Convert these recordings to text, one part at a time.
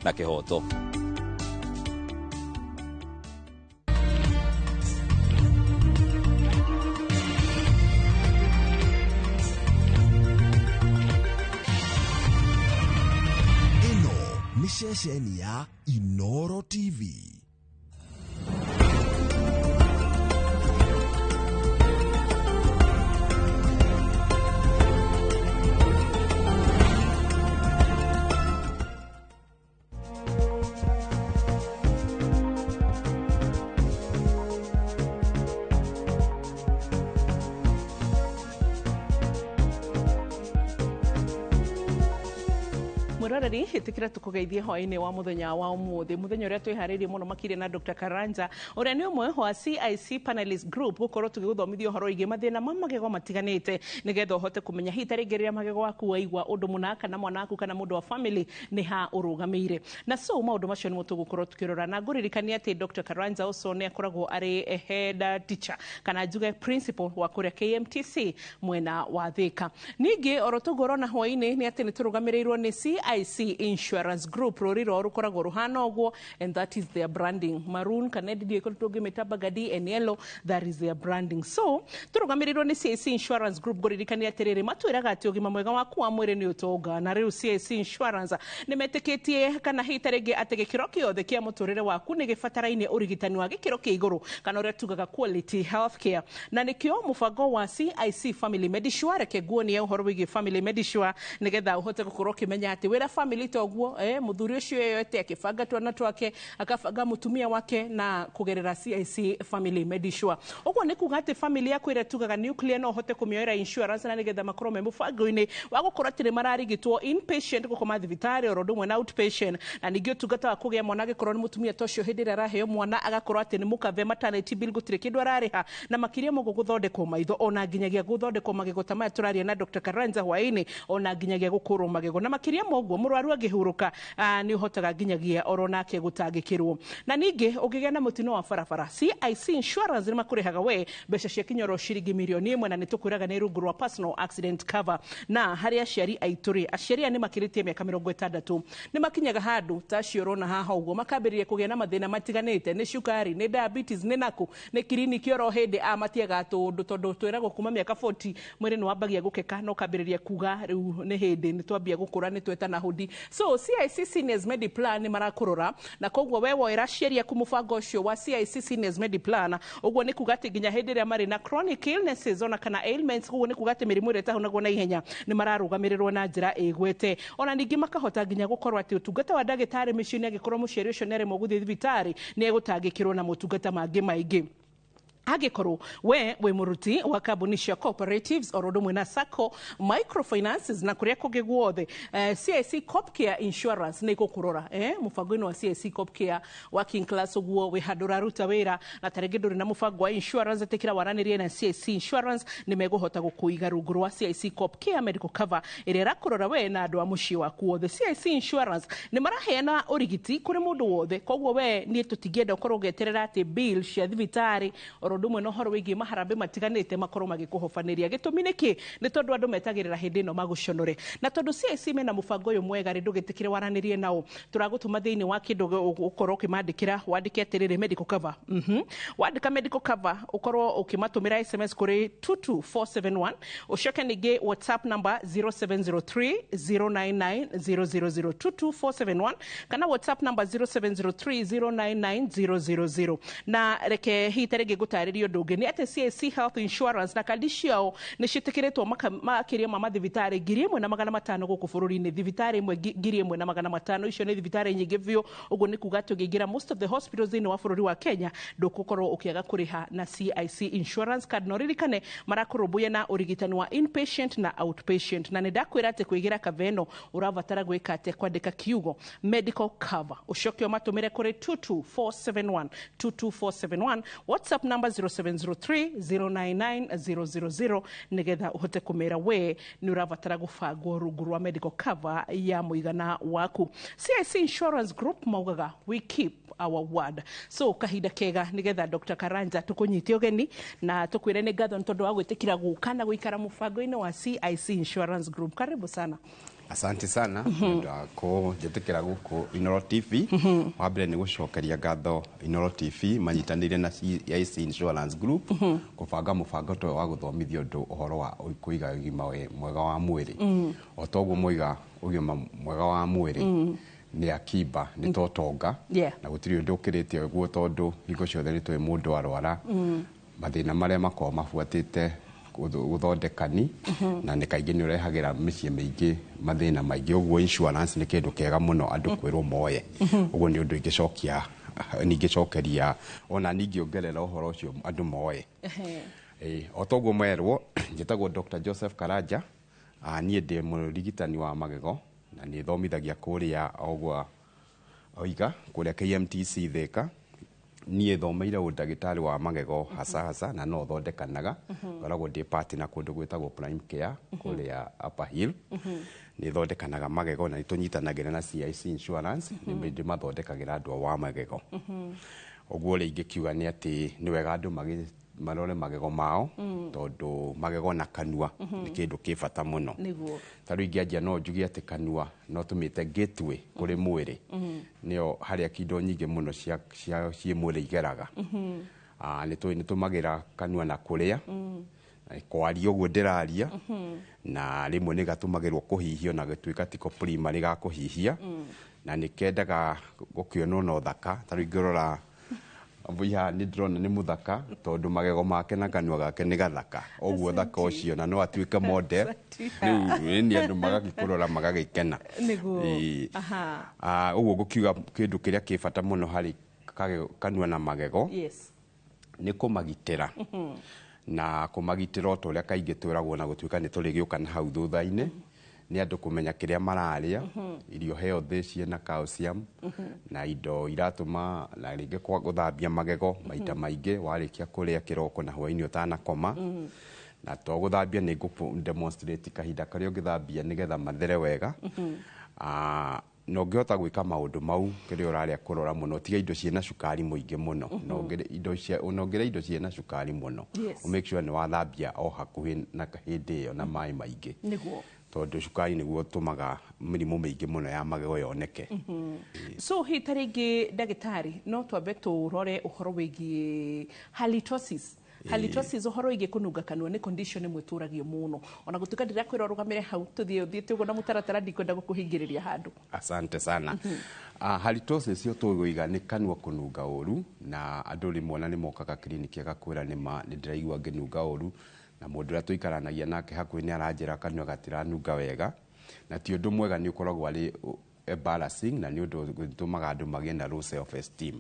Na kĩhoto. Ĩno nĩ ceceni ya Inoro TV. Mwiroreri, itikira tukugeithie hwaini wa muthenya wa umuthi, muthenya uria twiharĩirie muno makiria na Dr. Karanja, uria ni umwe wa CIC Panelist Group, gukorwo tugiguthomithia uhoro wĩgiĩ mathĩna ma magego matiganĩte, nigetha ũhote kũmenya hihi ta rĩngĩ rĩrĩa magego waku waigua ũndũ mũna, kana mwana waku kana mũndũ wa family, nĩ ha ũrũgamĩire. Na so maũndũ macio nĩmo tũgũkorwo tukĩrora, na ngũririkania atĩ Dr. Karanja also nĩ akoragwo arĩ head teacher, kana njuge principal wa kũrĩa KMTC mwena wa Thika. Ningĩ oro tũguo ũrona hwainĩ nĩ atĩ nĩ tũrũgamĩrĩirwo nĩ CIC Insurance Group. Rũri rwao rũkoragwo rũhana ũguo, and that is their branding, maroon kana ndiũĩ tũngĩmĩta burgundy and yellow, that is their branding. So tũrũgamĩrĩirwo nĩ CIC Insurance Group. Ngũririkania atĩrĩrĩ, matwĩraga atĩ ũgima mwega waku wa mwĩrĩ nĩ ũtonga, na rĩu CIC Insurance nĩ metĩkĩtie kana hihi ta rĩngĩ atĩ gĩkĩro kĩothe kĩa mũtũrĩre waku nĩ gĩbataraine ũrigitani wa gĩkĩro kĩa igũrũ, kana ũrĩa tugaga quality healthcare, na nĩkĩo mũbango wa CIC Family Medisure. Reke nguonie ũhoro wĩgiĩ Family Medisure, nĩgetha ũhote gũkorwo ũkĩmenya atĩ wĩra family ta ũguo, mũthuri ũcio yote akĩbanga twana twake, akabanga mũtumia wake na kũgerera CIC Family Medisure. Ũguo nĩ kuga atĩ family yaku ĩrĩa tugaga nuclear no ũhote kũmĩoera insurance, na nĩgetha makorwo me mũbango-inĩ wa gũkorwo atĩ nĩ mararigitwo inpatient, gũkoma thibitarĩ, oro ũndũ ũmwe na outpatient, na ningĩ ũtungata wa kũgĩa mwana, angĩkorwo nĩ mũtumia ta ũcio, hĩndĩ ĩrĩa araheo mwana agakorwo atĩ nĩ mũkave maternity bill, gũtirĩ kĩndũ ararĩha, na makĩria mũguo gũthondekwo maitho, ona nginyagia gũthondekwo magego ta maya tũraria na Dr. Karanja hwaĩ-inĩ, ona nginyagia gũkũrwo magego. Na makĩria ma ũguo, mũrwaru angĩhurũka, nĩ ũhotaga nginyagia oro nake gũtangĩkĩrwo. Na ningĩ ũngĩgĩa na mũtino wa barabara, CIC Insurance nĩ makũrĩhaga we mbeca cia kinyoro ciringi mirioni 1, na nĩ tũkwĩraga nĩ rungu rwa personal accident cover. Na harĩ aciari aitũ rĩ, aciari aya nĩ makĩrĩtie mĩaka 60, nĩ makinyaga handũ ta acio ũrona haha ũguo, makambĩrĩria kũgĩa na mathĩna matiganĩte, nĩ cukari, nĩ diabetes, nĩ naku nĩ kiriniki oro hĩndĩ a matiaga tũndũ, tondũ twĩragwo kuma mĩaka 40 mwĩrĩ nĩ wambagia gũkeka na ũkambĩrĩria kuga rĩu nĩ hĩndĩ nĩ twambia gũkũra, nĩ twetana hũndi. So CIC Seniors Mediplan nĩ marakũrora, na koguo we woera aciari aku mũbango ũcio wa CIC Seniors Mediplan, ũguo nĩ kuga atĩ nginya hĩndĩ ĩrĩa marĩ na chronic illnesses ona kana ailments, ũguo nĩ kuga atĩ mĩrimũ ĩrĩa ĩtahonagwo na ihenya, nĩ mararũgamĩrĩrwo na njĩra ĩgwete. Ona ningĩ makahota nginya gũkorwo atĩ ũtungata wa ndagĩtarĩ mĩciĩ-inĩ, angĩkorwo mũciari ũcio nĩ aremwo gũthiĩ thibitarĩ, nĩ egũtangĩkĩrwo na motungata mangĩ maingĩ. Angĩkorwo we wĩ mũruti wa kambuni cia cooperatives, oro ũndũ ũmwe na sacco, microfinances na kũrĩa kũngĩ guothe, CIC Copcare Insurance nĩ ĩgũkũrora, mũbango-inĩ wa CIC Copcare Working Class. Ũguo wĩ handũ ũraruta wĩra na tarĩngĩ ndũrĩ na mũbango wa insurance, ĩtĩkĩra waranĩrie na CIC Insurance, nĩ megũhota gũkũiga rungu rwa CIC Copcare Medical Cover ĩrĩa ĩrakũrora we na andũ a mũciĩ waku wothe. CIC Insurance nĩ maraheana ũrigiti kũrĩ mũndũ wothe, koguo we niĩ tũtingĩenda ũkorwo ũgĩeterera atĩ bill cia thibitarĩ oro ũndũ ũmwe na ũhoro wĩgiĩ maharambĩ matiganĩte makorwo magĩkũhobanĩria. Gĩtũmi nĩ kĩ? Nĩ tondũ andũ metagĩrĩra hĩndĩ ĩno magũconore, na tondũ CIC mena mũbango ũyũ mwega rĩ, ndũgĩtĩkĩre waranĩrie nao. Tũragũtũma thĩinĩ wa kĩndũ ũkorwo ũkĩmandĩkĩra, wandĩke atĩrĩrĩ, "medical cover". Wandĩka "medical cover", ũkorwo ũkĩmatũmĩra SMS kũrĩ 22471, ũcoke ningĩ WhatsApp number 0703 099 000, 22471 kana WhatsApp number 0703 099 000. Na reke hihi ta rĩngĩ ngũtarĩrie ũndũ ũngĩ, nĩ atĩ CIC Health Insurance na kandi ciao nĩ ciĩtĩkĩrĩtwo makĩria ma mathibitarĩ 1500 gũkũ bũrũri-inĩ. Thibitarĩ ĩmwe 1500, icio nĩ thibitarĩ nyingĩ biũ. Ũguo nĩ kuga atĩ ũngĩingĩra most of the hospitals thĩinĩ wa bũrũri wa Kenya, ndũgũkorwo ũkĩaga kũrĩha na CIC Insurance card. Na ũririkane marakũrũmbũiya na ũrigitani wa inpatient na outpatient. Na nĩ ndakwĩra atĩ kwĩgĩra kava ĩno ũrabatara gwĩka atĩa? Kwandĩka kiugo "medical cover", ũcoke ũmatũmĩre kũrĩ 22471, 22471, WhatsApp number 0703 099 000, nĩgetha ũhote kũmera we nĩ ũrabatara gũbangwo rungu rwa medical cover ya mũigana waku. CIC Insurance Group maugaga, "We keep our word." So kahinda kega nĩgetha Dr. Karanja tũkũnyite ũgeni na tũkwĩre nĩ ngatho nĩ tondũ wa gwĩtĩkĩra gũka na gũikara mũbango-inĩ wa CIC Insurance Group. Karibu sana. Asante sana nĩ ũndũ wa kũnjĩtĩkĩra gũkũ Inooro TV. Wa mbere nĩ gũcokeria ngatho Inooro TV manyitanĩire na CIC Insurance Group kũbanga mũbango ta ũyũ wa gũthomithia ũndũ ũhoro wa kũiga ũgima mwega wa mwĩrĩ. O toguo moiga, ũgima mwega wa mwĩrĩ nĩ akiba, nĩ totonga, na gũtirĩ ũndũ ũkĩrĩte ũguo, tondũ hingo ciothe nĩ tũĩ mũndũ arwara, mathĩna marĩa makoragwo mabuatĩte gũthondekani, na nĩ kaingĩ nĩ ũrehagĩra mĩciĩ mĩingĩ mathĩna maingĩ. Ũguo insurance nĩ kĩndũ kĩega mũno andũ kwĩrwo moye. Ũguo nĩ ũndũ ingĩcokia, ningĩcokeria ona ningĩongerera ũhoro ũcio andũ moye. O toguo merwo, njĩtagwo Dr. Joseph Karanja. Niĩ ndĩ mũrigitani wa magego na nĩ thomithagia kũrĩa ogwa oiga kũrĩa KMTC Thika. Niĩ thomeire ũndagĩtarĩ wa magego hasa hasa, na no thondekanaga, ngoragwo ndĩ partner kũndũ gwĩtagwo Prime Care kũrĩa Upper Hill. Nĩ thondekanaga magego na nĩ tũnyitanagĩra na CIC Insurance, nĩ ndĩmathondekagĩra andũ wa magego. Ũguo rĩ, ingĩkiuga nĩ atĩ nĩ wega andũ marore magego mao, tondũ magego na kanua nĩ kĩndũ kĩ bata mũno. Ta rĩu ingĩanjia, no njuge atĩ kanua no tũmĩte gateway kũrĩ mwĩrĩ, nĩyo harĩa indo nyingĩ mũno cia ciĩ mwĩrĩ igeraga. Nĩ tũmagĩra kanua na kũrĩa na kwaria ũguo ndĩraria, na rĩmwe nĩ gatũmagĩrwo kũhihia, na gĩtuĩka tiko primary ga kũhihia, na nĩ kendaga gũkĩonwo na ũthaka. Ta rĩu ingĩrora mbui haha, nĩ ndĩrona nĩ mũthaka tondũ magego make na kanua gake nĩ gathaka ũguo, thaka ũcio, na no atuĩke model. Rĩu nĩ andũ magagĩkũrora magagĩkena. Ĩĩ. Ũguo ngũkiuga kĩndũ kĩrĩa kĩ bata mũno harĩ kanua na magego nĩ kũmagitĩra, na kũmagitĩra o ta ũrĩa kaingĩ twĩragwo, na gũtuĩka nĩ tũrĩgĩũka na hau thutha-inĩ, nĩ andũ kũmenya kĩrĩa mararĩa, irio healthy ciĩna calcium na indo iratũma, na rĩngĩ kwa gũthambia magego maita maingĩ warĩkia kũrĩa kĩroko na hwaĩ-inĩ ũtanakoma. Na to gũthambia, nĩ ngũ demonstrate kahinda karĩa ũngĩthambia nĩgetha mathere wega. Na ũngĩhota gwĩka maũndũ mau, kĩrĩa ũrarĩa kũrora mũno, tiga indo ciĩna cukari mũingĩ mũno, na ona ũngĩrĩa indo ciĩna cukari mũno, make sure nĩ wathambia o hakuhĩ na hĩndĩ ĩyo na maĩ maingĩ, tondũ cukari nĩguo ũtũmaga mĩrimũ mĩingĩ mũno ya magego yoneke. So hi ta rĩngĩ, ndagĩtarĩ, no twambe tũrore ũhoro wĩgiĩ halitosis. Halitosis, ũhoro wĩgiĩ kũnunga kanua, nĩ condition ĩmwe ĩtũragio mũno. Ona gũtuĩka ndĩrakwĩra ũrũgamĩre hau, tũthiĩ ũthiĩte ũguo na mũtaratara, ndikwenda gũkũhingĩrĩria handũ. Asante sana. Halitosis yo tũgũiga nĩ kanua kũnunga ũru, na andũ rĩmwe ona nĩ mokaga kiriniki agakwĩra nĩma nĩ ndĩraigua ngĩnunga ũru, na mũndũ ũrĩa tũikaranagia nake hakuhĩ nĩ aranjĩra kanua gatiranunga wega, na ti ũndũ mwega, nĩ ũkoragwo arĩ embarrassing, na nĩ ũndũ ũtũmaga andũ magĩe na low self esteem.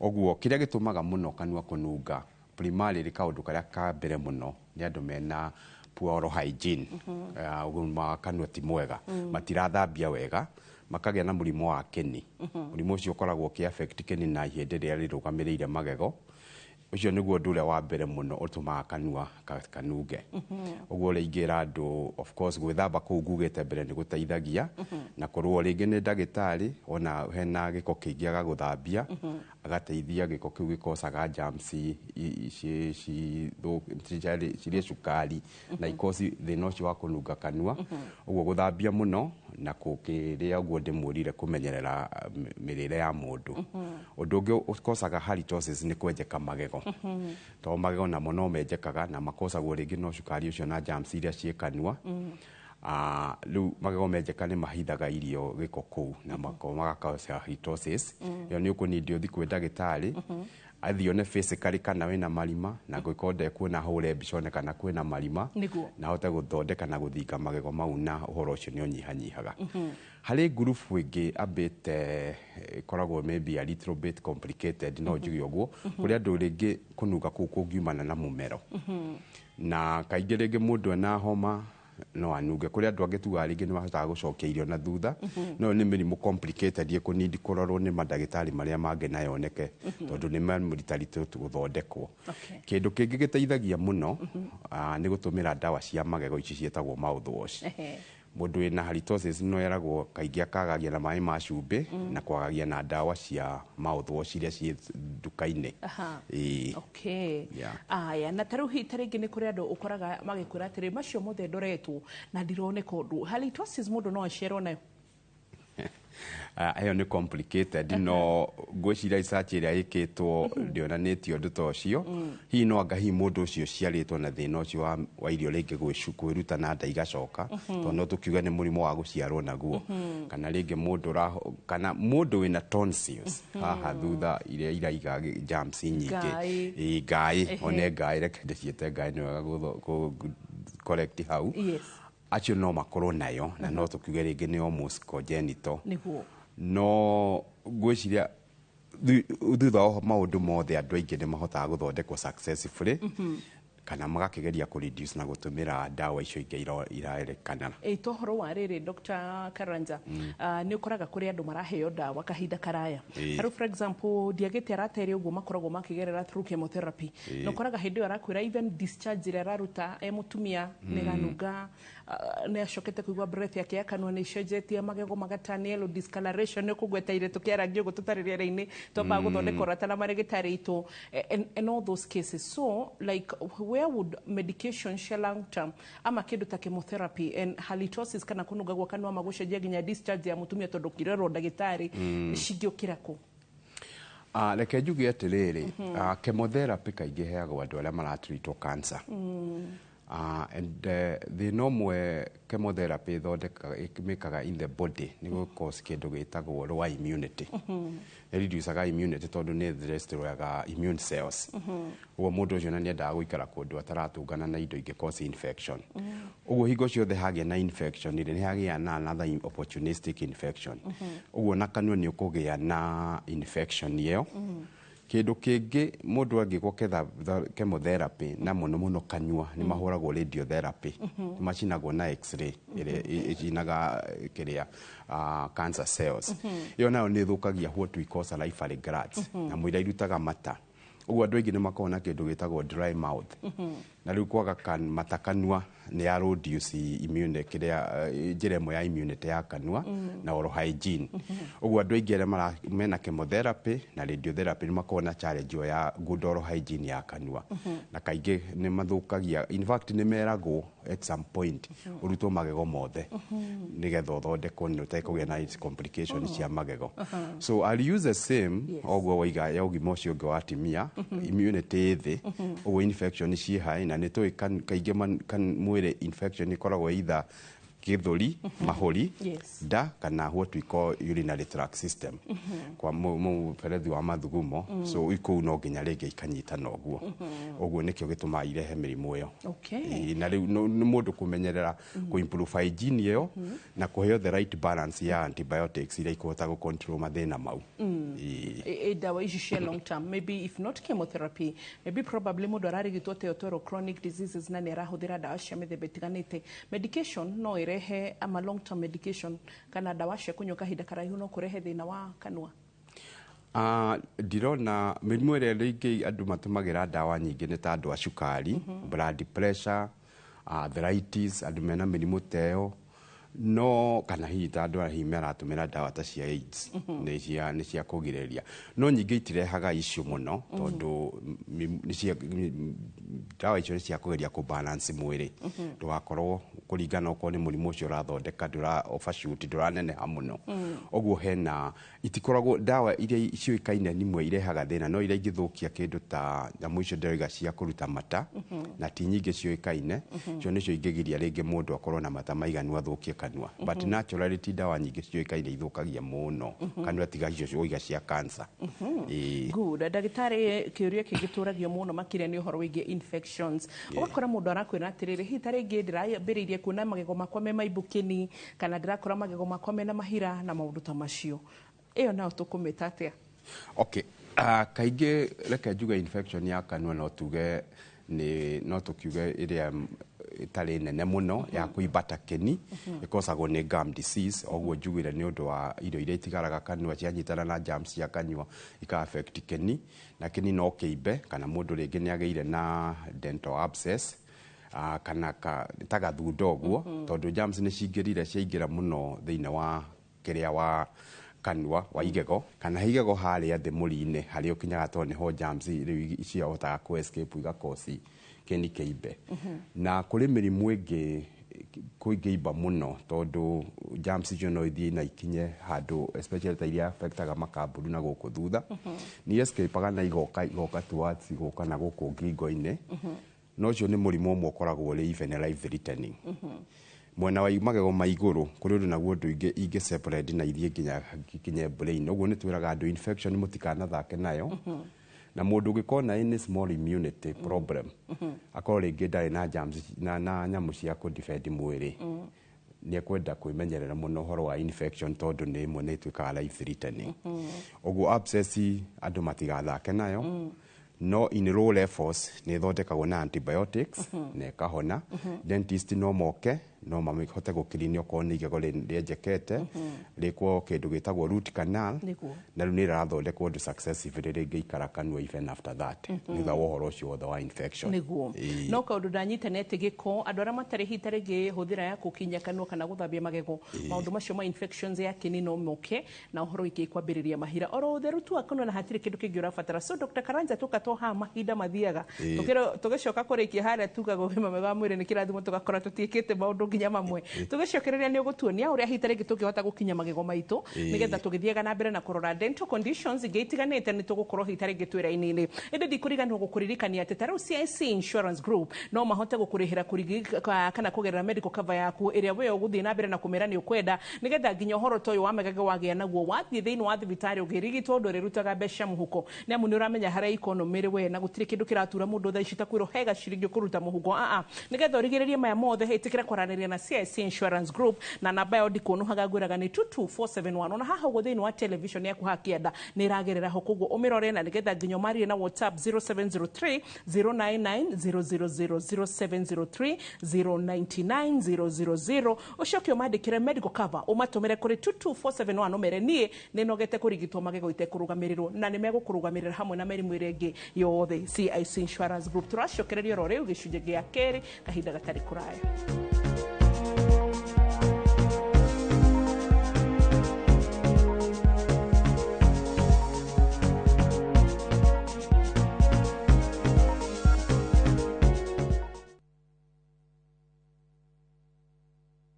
Ũguo kĩrĩa gĩtũmaga mũno kanua kũnunga primarily, kaũndũ karĩa ka mbere mũno, nĩ andũ mena poor oral hygiene. Ũgima wa kanua ti mwega, matirathambia wega, makagĩa na mũrimũ wa kĩni. Mũrimũ ũcio ũkoragwo ũkĩ affect kĩni na ihĩndĩ rĩrĩa rĩrũgamĩrĩire magego. Ũcio nĩguo ũndũ ũrĩa wa mbere mũno ũtũmaga kanua kanunge. Ũguo ũrĩa ingĩra andũ, of course gwĩthamba kũu ngugĩte mbere nĩ gũteithagia, na kũrwo rĩngĩ nĩ ndagĩtarĩ ona hena gĩko kĩingĩ agagũthambia, agateithia gĩko kĩu gĩkocaga germs cirĩe cukari na ikoci thĩna ũcio wa kũnunga kanua. Ũguo gũthambia mũno na kũkĩrĩa ũguo ndĩmwĩrire, kũmenyerera mĩrĩre ya mũndũ. Ũndũ ũngĩ ũkocaga halitosis nĩ kwenjeka magego, tondũ magego namo no menjekaga na makocagwo rĩngĩ no cukari ũcio na germs iria ciĩ kanua. Rĩu magego menjeka nĩ mahithaga irio gĩko kũu na magakoca halitosis. Ĩyo nĩ ũkũnindi ũthiĩ kwĩ ndagĩtarĩ, athiĩ one physically kana wĩna marima, na ngũkorwo ndekuona hũre mbica one kana kwĩna marima, na ahote gũthondeka na gũthinga magego mau, na ũhoro ũcio nĩ ũnyihanyihaga. Harĩ ngurubu ĩngĩ ambĩte ĩkoragwo maybe a little bit complicated, no njuge ũguo, kũrĩ andũ rĩngĩ kũnunga kũu kũngiumana na mũmero, na kaingĩ rĩngĩ mũndũ ena homa no anunge. Kũrĩ andũ angĩ tugaga rĩngĩ nĩ mahotaga gũcokia irio na thutha, no nĩ mĩrimũ complicated ĩkũnindi kũrorwo nĩ mandagĩtarĩ marĩa mangĩ na yoneke, tondũ nĩ mamũritaritũ gũthondekwo. Kĩndũ kĩngĩ gĩteithagia mũno, nĩ gũtũmĩra ndawa cia magego ici ciĩtagwo mouthwash. Mũndũ wĩna halitosis no eragwo kaingĩ akagagia na maĩ ma cumbĩ na kwagagia na ndawa cia mouthwash iria ciĩ nduka-inĩ. Ĩĩ. Yeah. Aya, na tarĩu hihi tarĩngĩ nĩ kũrĩ andũ ũkoraga magĩkwĩra atĩrĩ, macio mothe ndoretwo na ndironeka ũndũ. Halitosis mũndũ no aciarwo nayo? Ah, ĩyo nĩ complicated, no ngwĩciria research ĩrĩa ĩkĩtwo ndĩonanĩtie ũndũ ta ũcio. Hihi no anga hihi mũndũ ũcio ũciarĩtwo na thĩna ũcio wa irio rĩngĩ kwĩruta na nda igacoka, tondũ no tũkiuge nĩ mũrimũ wa gũciarwo naguo, kana rĩngĩ mũndũ kana mũndũ wĩna tonsils haha thutha iria iraiga germs nyingĩ. Ngaĩ. Ĩĩ, ngaĩ, one ngaĩ, reke ndĩciĩte ngaĩ, nĩ wega correct hau. Acio no makorwo nayo na no tũkiuge rĩngĩ nĩ almost congenital. No ngwĩciria thutha wa maũndũ mothe, andũ aingĩ nĩ mahotaga gũthondekwo successfully kana magakĩgeria kũ reduce na gũtũmĩra ndawa icio ingĩ irarekana. Ĩ to ũhoro wa rĩrĩ, Dr. Karanja, nĩ ũkoraga kũrĩ andũ maraheo ndawa kahinda karaya. Tarĩu, for example, ndiagĩte arata erĩ ũguo makoragwo makĩgerera through chemotherapy, na ũkoraga hĩndĩ ĩyo arakwĩra even discharge ĩrĩa araruta e mũtumia nĩ ĩranunga, nĩ acokete kũigua breath yake ya kanua nĩ icenjetie, magego magatani, yellow discoloration, nĩ ũkũgweta tũkĩarangia ũguo tũtarĩ rĩera-inĩ, twambaga gũthondeka ũrata na marĩgĩtarĩ itũ, and all those cases. So like, where would medication cia long term ama kĩndũ ta chemotherapy and halitosis kana kũnunga gwa kanua ma gũcenjia nginya discharge ya mũtumia tondũ kĩrerwo ndagĩtarĩ cingĩũkĩra kũ? Ah, reke njuge atĩrĩrĩ, chemotherapy kaingĩ ĩheagwo andũ arĩa maratreatwo cancer. And thĩna ũmwe chemotherapy ĩthondekaga, ĩmĩkaga in the body nĩ gũ cause kĩndũ gĩtagwo lower immunity. Nĩ reducaga immunity tondũ nĩ destroyaga immune cells. Ũguo mũndũ ũcio na nĩ endaga gũikara kũndũ ataratũngana na indo ingĩ cause infection. Ũguo hingo ciothe hagĩa na infection rĩ, nĩ hagĩa na another opportunistic infection. Ũguo na kanua nĩ ũkũgĩa na infection ĩyo. Kĩndũ kĩngĩ, mũndũ angĩkwo chemotherapy na mũno mũno kanua nĩ mahũragwo radiotherapy, nĩ macinagwo na x-ray ĩrĩa ĩcinaga kĩrĩa cancer cells. Ĩyo nayo nĩ ĩthũkagia what we call salivary glands, na mũira irutaga mata. Ũguo andũ aingĩ nĩ makoragwo na kĩndũ gĩtagwo dry mouth, na rĩu kwaga mata kanua nĩ ya reduce immune kĩrĩa njĩra ĩmwe ya immunity ya kanua na oral hygiene. Ũguo andũ aingĩ arĩa mena chemotherapy na radiotherapy nĩ makoragwo na challenge ĩyo ya good oral hygiene ya kanua, na kaingĩ nĩ mathũkagia. In fact, nĩ meragwo at some point ũrutwo magego mothe nĩgetha ũthondekwo nĩ ũtekũgĩa na complication cia magego. So I'll use the same oguo waiga ya ũgima ũcio ũngĩ wa atumia, immunity ĩ thĩ, ũguo infection ciĩ high, na nĩ tũĩ kaingĩ mwĩrĩ infection ĩkoragwo either gĩthũri, mahũri, nda kana what we call urinary tract system, kwa mũberethi wa mathugumo. So kũu no nginya rĩngĩ ikanyitana ũguo. Ũguo nĩkĩo gĩtũmaga irehe mĩrimũ ĩyo. Ĩĩ, na rĩu nĩ mũndũ kũmenyerera kũ improve hygiene ĩyo na kũheo the right balance ya antibiotics iria ikũhota gũ control mathĩna mau. Ĩĩ. Ndawa ici cia long term, maybe if not chemotherapy, maybe probably mũndũ ararigitwo teo twero chronic diseases na nĩ arahũthĩra ndawa cia mĩthemba ĩtiganĩte, medication no ĩrehe ama long term medication kana ndawa cia kũnyua kahinda karaihu no kũrehe thĩna wa kanua? Ndirona mĩrimũ ĩrĩa rĩngĩ andũ matũmagĩra ndawa nyingĩ nĩ ta andũ a cukari, blood pressure, arthritis, andũ mena mĩrimũ ta ĩyo, no kana hihi ta andũ arĩa hihi maratũmĩra ndawa ta cia AIDS, nĩ cia kũgirĩrĩria, no nyingĩ itirehaga issue mũno tondũ ndawa icio nĩ cia kũgeria kũ balance mwĩrĩ ndũgakorwo kũringana okorwo nĩ mũrimũ ũcio ũrathondeka ndũra overshoot, ndũraneneha mũno. Ũguo hena itikoragwo ndawa iria ciũĩkaine nimwe irehaga thĩna, no iria ingĩthũkia kĩndũ ta nyamũ icio ndĩroiga cia kũruta mata na ti nyingĩ ciũĩkaine, icio nĩcio ingĩgiria rĩngĩ mũndũ akorwo na mata maiganu athũkie kanua. But naturally ti ndawa nyingĩ ciũĩkaine ithũkagia mũno kanua tiga icio ũiga cia cancer. Ĩĩ. Good. Ndagĩtarĩ, kĩũria kĩngĩ tũragio mũno makĩria nĩ ũhoro wĩgiĩ infections. Ũgakora mũndũ arakwĩra atĩrĩrĩ, hihi ta rĩngĩ ndĩrambĩrĩirie kuona magego makwa me maimbu kĩni kana ndĩrakora magego makwa mena mahira na maũndũ ta macio. Ĩyo nayo tũkũmĩta atĩa? Okay. Kaingĩ reke njuge infection ya kanua no tuge nĩ no tũkiuge ĩrĩa ĩtarĩ nene mũno ya kũimba ta kĩni ĩkosagwo nĩ gum disease. Ũguo njugire nĩ ũndũ wa irio iria itigaraga kanua cianyitana na germs cia kanua ika affect kĩni, na kĩni no kĩimbe kana mũndũ rĩngĩ nĩ agĩire na dental abscess. Kana ta gathundo ũguo, tondũ germs nĩ cingĩrire, ciaingĩra mũno thĩinĩ wa kĩrĩa wa kanua wa igego kana igego harĩa thĩ mũri-inĩ harĩa ũkinyaga, tondũ nĩho germs rĩu ciahotaga kũ escape igakosi kĩni kĩimbe. Na kũrĩ mĩrimũ ĩngĩ kũingĩimba mũno, tondũ germs icio no ithiĩ na ikinye handũ, especially ta iria affectaga makamburu na gũkũ thutha, nĩ escapaga na igoka towards igoka na gũkũ ngingo-inĩ. No ũcio nĩ mũrimũ ũmwe ũkoragwo ũrĩ even life threatening. Mwena wa magego ma igũrũ kũrĩ ũndũ naguo ũndũ ingĩ ingĩ separate na ithiĩ nginya ikinye brain. Ũguo nĩ twĩraga andũ infection mũtikanathake nayo, na mũndũ ũngĩkorwo na any small immunity problem, akorwo rĩngĩ ndarĩ na germs na nyamũ cia kũ defend mwĩrĩ, nĩ ekwenda kwĩmenyerera mũno ũhoro wa infection, tondũ nĩ ĩmwe nĩ ĩtuĩkaga life threatening. Ũguo abscess andũ matigathake nayo, no in low levels nĩ ĩthondekagwo na antibiotics na ĩkahona. Dentist no moke no mahote gũkirinia okorwo nĩ igego rĩenjekete, rĩkwo kĩndũ gĩtagwo root canal. Na rĩu nĩ rĩrathondekwo ũndũ successively rĩngĩikara kanua even after that, thutha wa ũhoro ũcio wothe wa infection. No kaũndũ ndanyita nĩ atĩ gĩko, andũ arĩa matarĩ hita rĩngĩ hũthĩra ya gũkinya kanua kana gũthambia magego, maũndũ macio ma infections ya kĩni no moke na ũhoro wĩkĩ kwambĩrĩria mahira oro ũtheru tu wa kanua, na hatirĩ kĩndũ kĩngĩ ũrabatara. So Dr. Karanja, tũka haha mahinda mathiaga. Tũgĩcoka kũrĩkia harĩa tugaga ũgima mwega wa mwĩrĩ nĩ kĩrathimo, tũgakora tũtiĩkĩte maũndũ nginya mamwe. Tũgĩcokereria nĩ ũgũtuonia ũrĩa hita rĩngĩ tũngĩhota gũkinya magego maitũ, nĩgetha tũgĩthiaga na mbere na kũrora dental conditions ingĩ itiganĩte, nĩ tũgũkorwo hita rĩngĩ twĩ raini-inĩ. Ĩndĩ ndikũriganĩrwo gũkũririkania atĩ ta rĩu CIC Insurance Group no mahote gũkũrĩhĩra kana kũgerera medical cover yaku ĩrĩa we ũgũthiĩ na mbere na kũmĩra nĩ ũkwenda, nĩgetha nginya ũhoro ta ũyũ wa magego wagĩa naguo, wathiĩ thĩinĩ wa thibitarĩ ũngĩrigitwo, ndũrĩrutaga mbeca mũhuko, nĩ amu nĩ ũramenya harĩa economy ĩrĩ we, na gũtirĩ kĩndũ kĩratura mũndũ thaa ici ta kwĩrwo he gaciringi ũkũruta mũhuko. Aa, nĩgetha ũrigĩrĩrie maya mothe, ĩtĩkĩra kwaranĩria na CIC Insurance Group na namba yao ndikuonuhaga, ngwĩraga nĩ 22471. Ona haha ũguo thĩinĩ wa television yaku hakienda nĩ ĩragerera ho, koguo ũmĩrore, na nĩgetha nginya ũmarie na WhatsApp 0703 099 000, 0703 099 000. Ũcoke ũmandĩkĩre medical cover, ũmatũmĩre kũrĩ 22471, ũmere niĩ nĩ nogete kũrigitwo magego itekũrũgamĩrĩrwo, na nĩ megũkũrũgamĩrĩra hamwe na mĩrimũ ĩrĩa ĩngĩ yothe. CIC Insurance Group, tũracokereria oro rĩu gĩcunjĩ gĩa kerĩ kahinda gatarĩ kũraya.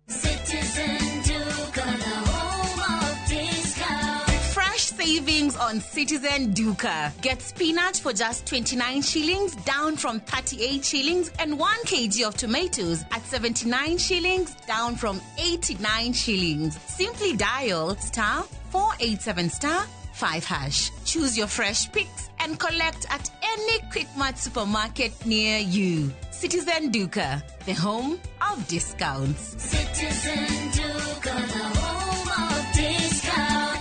Citizen Duka, the home of discount. Fresh savings on Citizen Duka. Get spinach for just 29 shillings, down from 38 shillings, and 1 kg of tomatoes at 79 shillings, down from 89 shillings. Simply dial *487*5#. Choose your fresh picks and collect at any Quickmart supermarket near you. Citizen Duka, the home of discounts. Citizen Duka, the home of discount.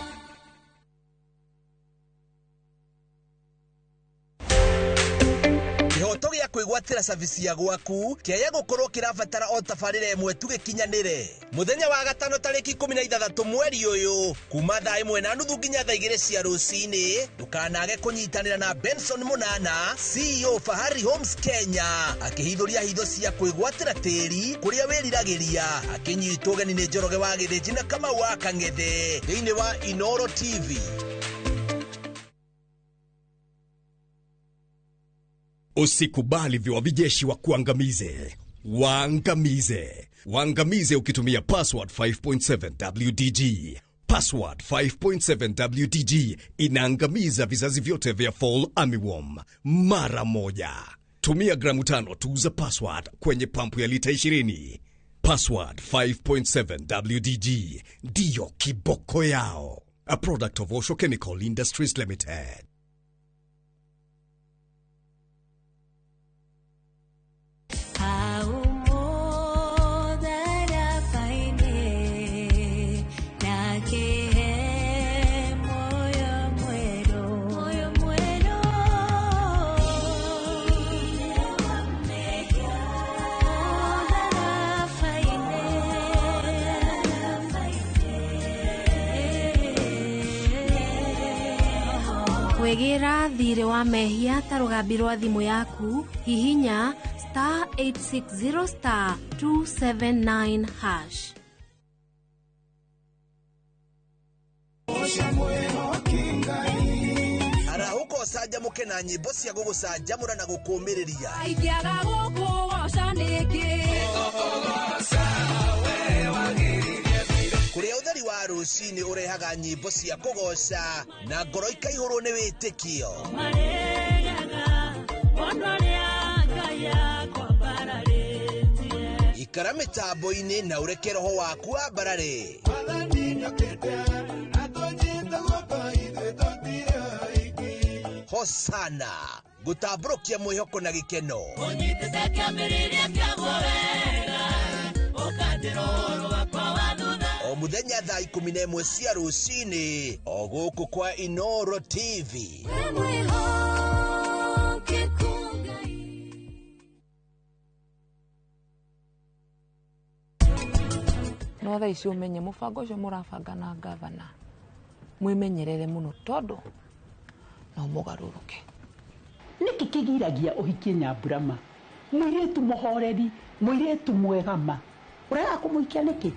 Kĩhoto gĩa kwĩgwatĩra cabici ya gwaku kĩaya gũkorwo kĩrabatara o tabarĩra ĩmwe tu gĩkinyanĩre. Mũthenya wa gatano tarĩki 16 mweri ũyũ, kuma thaa 1:30 nginya thaa 2 cia rũcinĩ, ndũkanage kũnyitanĩra na Benson Mũnana, CEO Fahari Homes Kenya, akĩhithũria hitho cia kwĩgwatĩra tĩri kũrĩa wĩriragĩria, akĩnyitwo ũgeni nĩ Njoroge wa Gĩthĩnji na Kamau wa Kang'ethe thĩinĩ wa Inoro TV. Usikubali viwavi jeshi wa kuangamize. Waangamize. Waangamize ukitumia Password 5.7 WDG. Password 5.7 WDG inaangamiza vizazi vyote vya fall armyworm mara moja. Tumia gramu 5 tu za Password kwenye pampu ya lita 20. Password 5.7 WDG ndiyo kiboko yao. A product of Osho Chemical Industries Limited. Kwĩgĩra thirĩ wa mehia ta rũgambi rwa thimũ yaku, hihinya star 860 star 279 hash. Arahũka ũcanjamũke na nyĩmbo cia gũgũcanjamũra na gũkũũmĩrĩria. Ingĩaga gũkũgoca nĩkĩ? Kũrĩa ũtheri wa rũcinĩ ũrehaga nyĩmbo cia kũgoca na ngoro ikaihũrwo nĩ wĩtĩkio. Ikara mĩtambo-inĩ na ũreke roho waku wambarare. Hosana gũtambũrũkia mwĩhoko na gĩkeno. O mũthenya thaa 11 cia rũcinĩ o gũkũ kwa Inoro TV. No thaa ici ũmenye mũbango ũcio mũrabanga na gavana mwĩmenyerere mũno tondũ no mũgarũrũke. Nĩkĩ kĩgiragia ũhikie Nyamburama, mũirĩtu mũhoreri, mũirĩtu mwega ma, ũrega kũmũhikia nĩkĩ?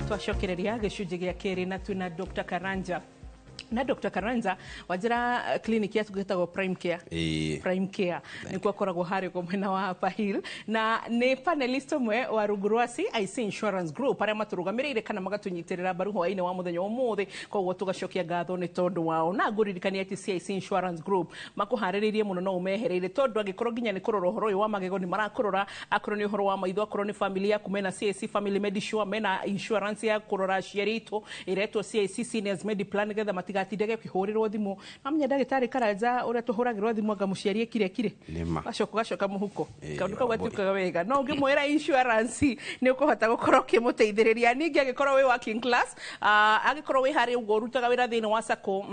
Twacokereria gĩcunjĩ gĩa kerĩ na twĩna Dr. Karanja. Na Dr. Karanja wanjĩra clinic yaku ĩtagwo Prime Care. Ĩĩ. Prime Care nĩkuo akoragwo harĩa ũguo mwena wa Upper Hill, na nĩ panelist ũmwe wa rungu rwa CIC Insurance Group arĩa matũrũgamĩrĩire kana magatũnyitĩrĩra mbaru hwaĩ-inĩ wa mũthenya wa ũmũthĩ, koguo tũgacokia ngatho nĩ tondũ wao. Na ngũririkania atĩ CIC Insurance Group makũharĩrĩirie mũno no ũmehereire, tondũ angĩkorwo nginya nĩ kũrora ũhoro ũyũ wa magego nĩ marakũrora, akorwo nĩ ũhoro wa maitho, akorwo nĩ family yaku, mena CIC Family Medisure, mena insurance ya kũrora aciari aitũ ĩretwo CIC Seniors Mediplan, nĩgetha matigatindage ũkĩhũrĩrwo thimũ. Amenya ndagĩtarĩ Karanja ũrĩa tũhũragĩrwo thimũ anga mũciari ekire ekire Nĩma. gacoka gacoka mũhuko, Ĩĩ, kaũndũ kau wambui. gatiũkaga wega. No ũngĩmwĩra insurance nĩ ũkũhota gũkorwo ũkĩmũteithĩrĩria. Ningĩ angĩkorwo wĩ working class, angĩkorwo wĩ harĩa ũguo ũrutaga wĩra thĩinĩ wa sacco,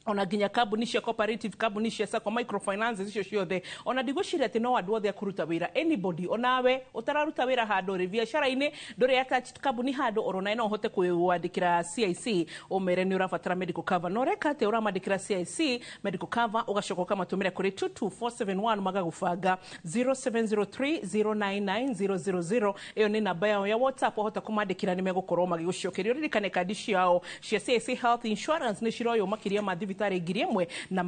ona nginya kambuni cia cooperative, kambuni cia sacco, microfinance icio ciothe, ona ndigwĩciria atĩ no andũ othe a kũruta wĩra, anybody, onawe ũtararuta wĩra handũ rĩ biacara-inĩ, ndũrĩ attached kambuni handũ, oro nawe no ũhote kwĩwandĩkĩra CIC ũmere nĩ ũrabatara medical cover. Na ũreka atĩa? Ũramandĩkĩra CIC medical cover ũgacoka ũkamatũmĩra kũrĩ 22471 magagũbanga 0703 099 000. Ĩyo nĩ namba yao ya WhatsApp, wahota kũmandĩkĩra nĩ megũkorwo magĩgũcokeria. Ũririkane kandi ciao cia CIC Health Insurance nĩ ciroywo makĩria ma thibitarĩ 1500. Na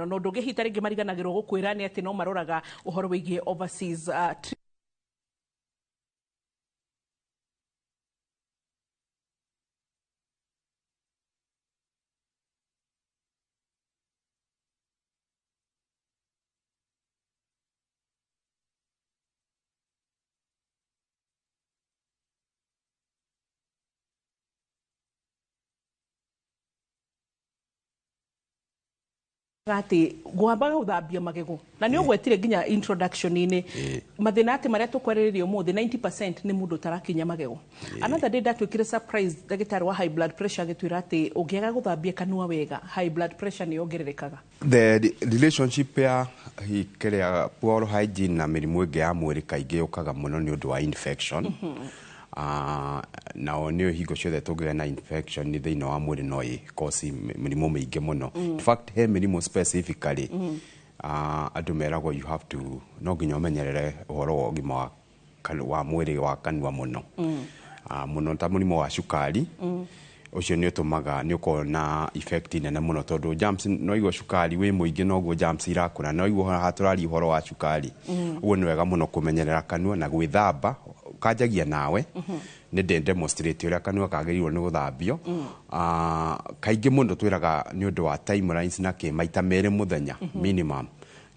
ũndũ ũngĩ hita rĩngĩ mariganagĩrwo gũkwĩra nĩ atĩ no maroraga ũhoro wĩgiĩ overseas atĩ gwambaga gũthambia magego, na nĩ ũgwetire nginya introduction-inĩ mathĩna atĩ marĩa tũkwarĩrĩria ũmũthĩ 90% nĩ mũndũ ũtarakinya magego. Another day ndatuĩkire surprise, ndagĩtarĩ wa high blood pressure agĩtwĩra atĩ ũngĩaga gũthambia kanua wega, high blood pressure nĩ yongererekaga. The relationship ya kĩrĩa poor hygiene na mĩrimũ ĩngĩ ya mwĩrĩ kaingĩ yũkaga mũno nĩ ũndũ wa infection. Nao nĩ hingo ciothe tũngĩgĩa na infection thĩinĩ wa mwĩrĩ no ĩ cause mĩrimũ mĩingĩ mũno. In fact, he mĩrimũ specifically andũ meragwo you have to, no nginya ũmenyerere ũhoro wa ũgima wa wa mwĩrĩ wa kanua mũno. Mũno ta mũrimũ wa cukari, ũcio nĩ ũtũmaga nĩ ũkoragwo na effect nene mũno, tondũ germs, no igua cukari wĩ mũingĩ noguo germs irakũra, no igua haha tũraria ũhoro wa cukari. Ũguo nĩ wega mũno kũmenyerera kanua na gwĩthamba kanjagia nawe. Nĩ ndĩ demonstrate ũrĩa kanua kagĩrĩirwo nĩ gũthambio. Kaingĩ mũno twĩraga nĩ ũndũ wa timelines na kĩ maita merĩ mũthenya minimum,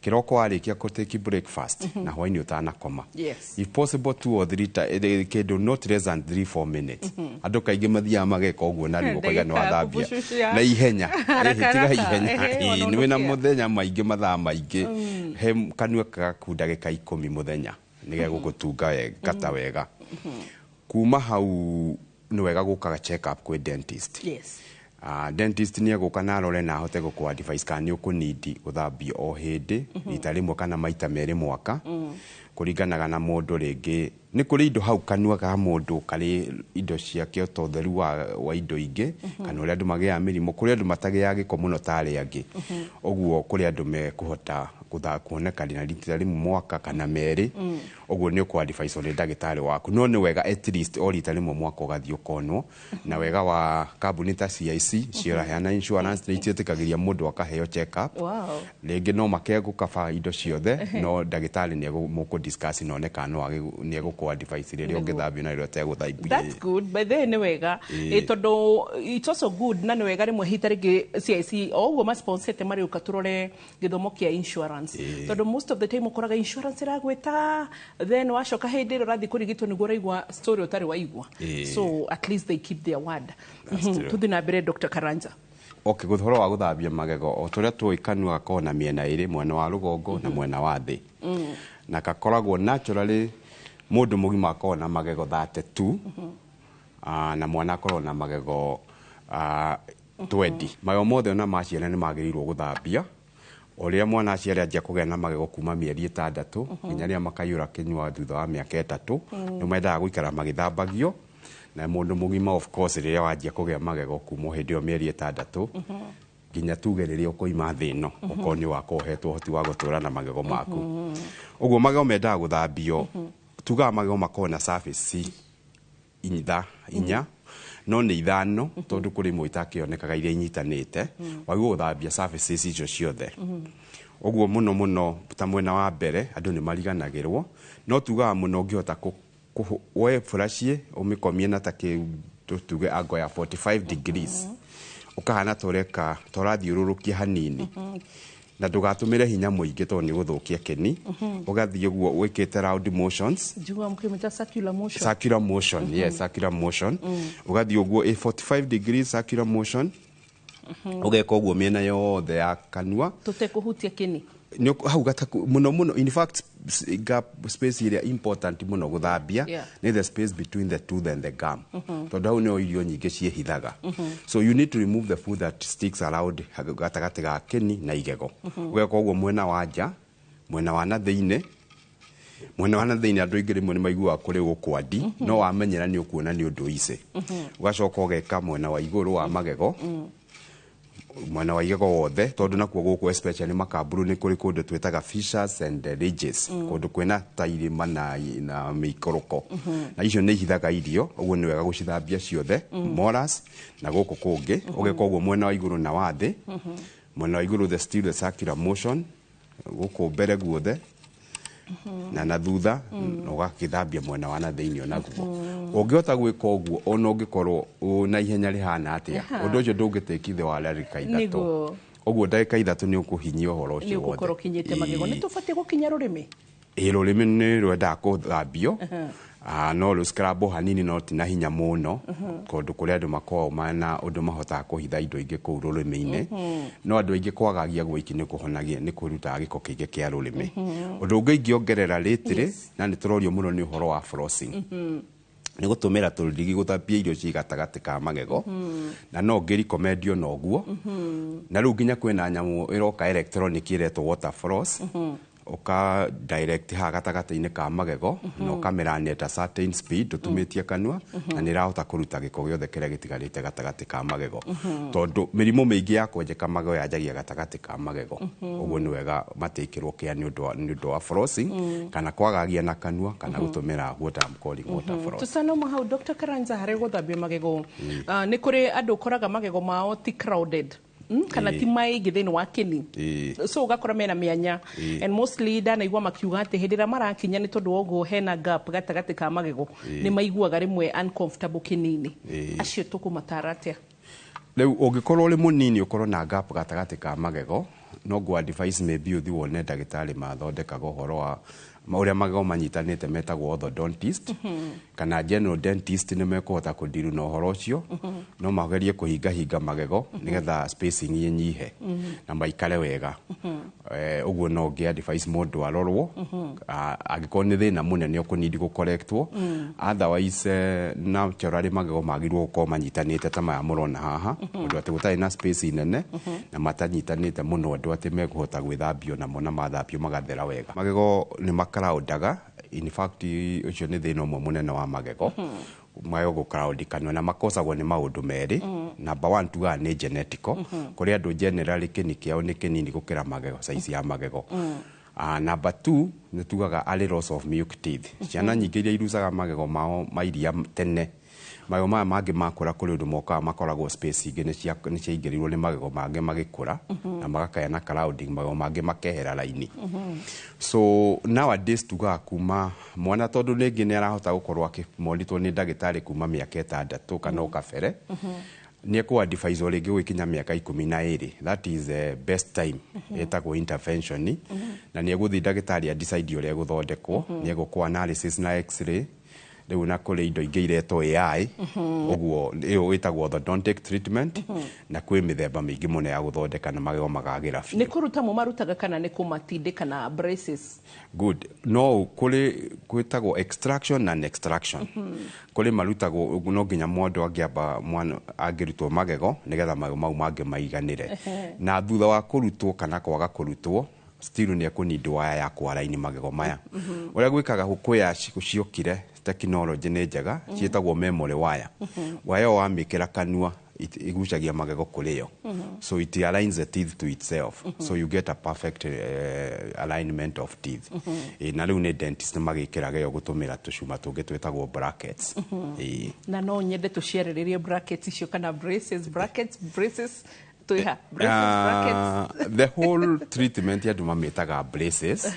kĩroko warĩkia kũ take breakfast na hwainĩ ũtanakoma. If possible two or three kĩndũ not less than 3 4 minutes. Andũ kaingĩ mathiaga mageka ũguo na rĩu ũkauga nĩ Ndagĩka wathambia kũbucucia. na ihenya. Haraka, Ĩhĩ, tiga haraka. ihenya. Ehe, Ĩĩ, ona nĩ wĩna ũnũkia. mũthenya maingĩ, mathaa maingĩ, he kanua gaku ndagĩka 10 mũthenya. Nĩ gegũgũtunga gata wega. Kuma hau nĩ wega gũkaga check up kwĩ dentist. Dentist nĩ egũka na arore na ahote gũkũ advice kana nĩ ũkũnindi gũthambio o hĩndĩ rita rĩmwe kana maita 2 mwaka, kũringanaga na mũndũ. Rĩngĩ nĩ kũrĩ indo hau kanua ga mũndũ, karĩ indo ciake ta ũtheru wa indo ingĩ, kana ũrĩa andũ magĩaga mĩrimũ. Kũrĩ andũ matagĩaga gĩko mũno ta arĩa angĩ, ũguo kũrĩ andũ mekũhota kuonekana rita rĩmwe mwaka kana 2. Ũguo nĩ ũkũ advise nĩ ndagĩtarĩ waku, no nĩ wega at least o rita rĩmwe mwaka ũgathiĩ ũkonwo. Na wega wa kambuni ta CIC ciraheana insurance, nĩ itiĩtĩkagĩria mũndũ akaheo check up. Rĩngĩ no makegũkaba indo ciothe, no ndagĩtarĩ nĩ mũkũ discuss na one kana no nĩ egũkũ advice rĩrĩa ũngĩthambio na rĩrĩa ũtegũthambio. That's good. By the way, nĩ wega. Tondũ it's also good na nĩ wega rĩmwe hita rĩngĩ CIC o ũguo masponsete marĩũka tũrore gĩthomo kĩa insurance, tondũ most of the time ũkoraga insurance ĩragwĩta, then wacoka hĩndĩ ĩrĩa ũrathiĩ kũrigitwo nĩguo ũraigua story ũtarĩ waigua. So at least they keep their word. That's true. Tuthiĩ na mbere, Dr. Karanja. Okay, ũhoro wa gũthambia magego, o tũrĩa tũĩ kanua gakoragwo na mĩena ĩrĩ, mwena wa rũgongo na mwena wa thĩ, na gakoragwo naturally mũndũ mũgima akoragwo na magego 32, na mwana akoragwo na magego 20. Magego mothe ona ma ciana nĩ magĩrĩirwo gũthambia o rĩrĩa mwana aciarĩ anjia kũgĩa na magego kuma mĩeri 6 nginya rĩrĩa makaiyũra kĩnyua thutha wa mĩaka 3. Nĩ mendaga gũikara magĩthambagio. Na mũndũ mũgima, of course, rĩrĩa wanjia kũgĩa magego kuma o hĩndĩ ĩyo mĩeri 6 nginya tuge rĩrĩa ũkoima thĩ ĩno, ũkorwo nĩ wakorwo ũhetwo ũhoti wa gũtũra na magego maku. Ũguo magego mendaga gũthambio. Tugaga magego makoragwo na surface 4, no nĩ 5, tondũ kũrĩ imwe itakĩonekaga iria inyitanĩte. Wagĩrĩirwo gũthambia surfaces icio ciothe. Ũguo mũno mũno ta mwena wa mbere andũ nĩ mariganagĩrwo, no tugaga mũno ũngĩhota woe brush ũmĩkomie na ta kĩndũ tuge angle ya 45 degrees, ũkahana ta ũreka ta ũrathiũrũrũkia hanini, na ndũgatũmĩre hinya mũingĩ tondũ nĩ ũgũthũkia kĩni. Ũgathiĩ ũguo wĩkĩte round motions. Njiguaga mũkĩmĩta circular motion. Circular motion, yes, circular motion. Ũgathiĩ ũguo a 45 degrees circular motion, ũgeka ũguo mĩena yothe ya kanua. Tũtekũhutia kĩni. Hau gataku mũno mũno, in fact, gap space ĩrĩa important mũno gũthambia nĩ the space between the tooth and the gum, tondũ hau nĩho irio nyingĩ ciĩhithaga. So you need to remove the food that sticks around gatagatĩ ga kĩni na igego. Ũgeka ũguo mwena wa nja, mwena wa na thĩinĩ. Mwena wa na thĩinĩ andũ aingĩ rĩmwe nĩ maiguaga kũrĩ gũkwandi, no wamenyera nĩ ũkuona nĩ ũndũ easy. Ũgacoka ũgeka mwena wa igũrũ wa magego, mwena wa igego wothe, tondũ nakuo gũkũ especially makamburu nĩ kũrĩ kũndũ twĩtaga fissures and ridges, kũndũ kwĩna ta irĩma na mĩikũrũko, na icio nĩ ihithaga irio. Ũguo nĩ wega gũcithambia ciothe, molars na gũkũ kũngĩ. Ũgeka ũguo mwena wa igũrũ na wa thĩ. Mwena wa igũrũ, the still the circular motion, gũkũ mbere guothe na thutha, na ũgakĩthambia mwena wa na thĩinĩ onaguo. Ũngĩhota gwĩka ũguo, ona ũngĩkorwo na ihenya rĩhana atĩa, ũndũ ũcio ndũngĩtĩki thĩ wa ndagĩka 3. Ũguo ndagĩka 3 nĩ ũkũhinyia ũhoro Nĩ ũcio wothe. ũgũkorwo ũkinyĩte magego. Nĩ tũbatiĩ gũkinya rũrĩmĩ? Ĩ, rũrĩmĩ nĩ rwendaga kũthambio. No rũ scrub hanini, no ti na hinya mũno, tondũ kũrĩ andũ makoragwo mana ũndũ mahotaga kũhitha indo ingĩ kũu rũrĩmĩ-inĩ. No andũ aingĩ kwagagia gwiki nĩ kũhonagia, nĩ kũrutaga gĩko kĩingĩ kĩa rũrĩmĩ. Ũndũ ũngĩ ingĩongerera rĩtĩrĩ, na nĩ tũrorio mũno nĩ ũhoro wa flossing, nĩ gũtũmĩra tũrigi gũthambia irio ci gatagatĩ ka magego, na no ngĩrecommend ona ũguo. Na rĩu nginya kwĩna nyamũ ĩroka electronic ĩretwo water floss, ũka direct haha gatagatĩ-inĩ ka magego na ũkamĩrania at a certain speed ũtumĩtie kanua, na nĩ ĩrahota kũruta gĩko gĩothe kĩrĩa gĩtigarĩte gatagatĩ ka magego, tondũ mĩrimũ mĩingĩ ya kwenjeka magego yanjagia gatagatĩ ka magego. Ũguo nĩ wega matĩkĩrwo kĩa nĩ ũndũ wa flossing, kana kwagagia na kanua, kana gũtũmĩra what I'm calling water floss. Tũtanoma hau, Dr. Karanja, harĩ gũthambia magego, nĩ kũrĩ andũ ũkoraga magego mao ti crowded, kana ti maingĩ thĩinĩ wa kĩni, so ũgakora mena mĩanya. And mostly ndanaigua makiuga atĩ hĩndĩ ĩrĩa marakinya, nĩ tondũ wa ũguo hena gap gatagatĩ ka magego, nĩ maiguaga rĩmwe uncomfortable kĩnini. Acio tũkũmatara atĩa? Rĩu ũngĩkorwo ũrĩ mũnini ũkorwo na gap gatagatĩ ka magego, no ngũ advise maybe ũthiĩ wone ndagĩtarĩ mathondekaga ũhoro wa Ũrĩa magego manyitanĩte metagwo orthodontist kana general dentist nĩ mekũhota kũndiru na ũhoro ũcio. No magerie kũhingahinga magego nĩgetha spacing ĩnyihe na maikare wega. Ũguo no ngĩ advise mũndũ arorwo. Angĩkorwo nĩ thĩna mũnene ũkũnidi gũkorektwo. Otherwise, naturally magego magĩrĩirwo gũkorwo manyitanĩte ta maya mũrona haha, ũndũ atĩ gũtarĩ na space nene na matanyitanĩte mũno ũndũ atĩ mekũhota gwĩthambio namo na mathambio magathera wega. Magego nĩ makaraũndaga. In fact, ũcio nĩ thĩna ũmwe mũnene wa magego, magego gũkaraũndĩkanwo, na makosagwo nĩ maũndũ merĩ. Number one, tugaga nĩ genetical. Kũrĩ andũ generally kĩni kĩao nĩ kĩnini gũkĩra magego, size ya magego. Number two, nĩ tugaga early loss of milk teeth. Ciana nyingĩ iria irucaga magego mao ma iria tene, magego maya mangĩ makũra kũrĩ ũndũ mokaga makoragwo space ingĩ nĩ ciaingĩrĩirwo nĩ magego mangĩ magĩkũra na magakaya na crowding, magego mangĩ makehera raini. So nowadays tugaga kuma mwana, tondũ rĩngĩ nĩ arahota gũkorwo akĩmonitwo nĩ ndagĩtarĩ kuma mĩaka 6 kana o kabere, nĩ ekũ-adviswo rĩngĩ gũgĩkinya mĩaka 12, that is the best time ĩtagwo intervention, na nĩ egũthiĩ ndagĩtarĩ a decide ũrĩa egũthondekwo. Nĩ egũkwo analysis na x-ray rĩu, na kũrĩ indo ingĩ iretwo AI. Ũguo ĩyo ĩtagwo orthodontic treatment, na kwĩ mĩthemba mĩingĩ mũno ya gũthondeka na magego magagĩra biũ. Nĩ kũruta mũmarutaga kana nĩ kũmatindĩka na braces? Good. No kũrĩ gwĩtagwo extraction na extraction. Kũrĩ marutagwo, no nginya mũndũ angĩamba mwana angĩrutwo magego nĩgetha magego mau mangĩ maiganĩre. Na thutha wa kũrutwo kana kwaga kũrutwo, still nĩ ekũnindwo waya ya kwaraini magego maya. Ũrĩa gwĩkaga kwĩ ciokire technology nĩ njega ciĩtagwo memory wire. Waya ĩyo wamĩkĩra kanua igucagia magego kũrĩ yo, so it aligns the teeth to itself, so you get a perfect alignment of teeth. Na rĩu nĩ dentist magĩkĩraga ĩyo gũtũmĩra tũcuma tũngĩ twĩtagwo brackets. Na no nyende tũciarĩrĩrie brackets icio kana braces, brackets, braces, twĩha braces, brackets. The whole treatment andũ mamĩtaga braces,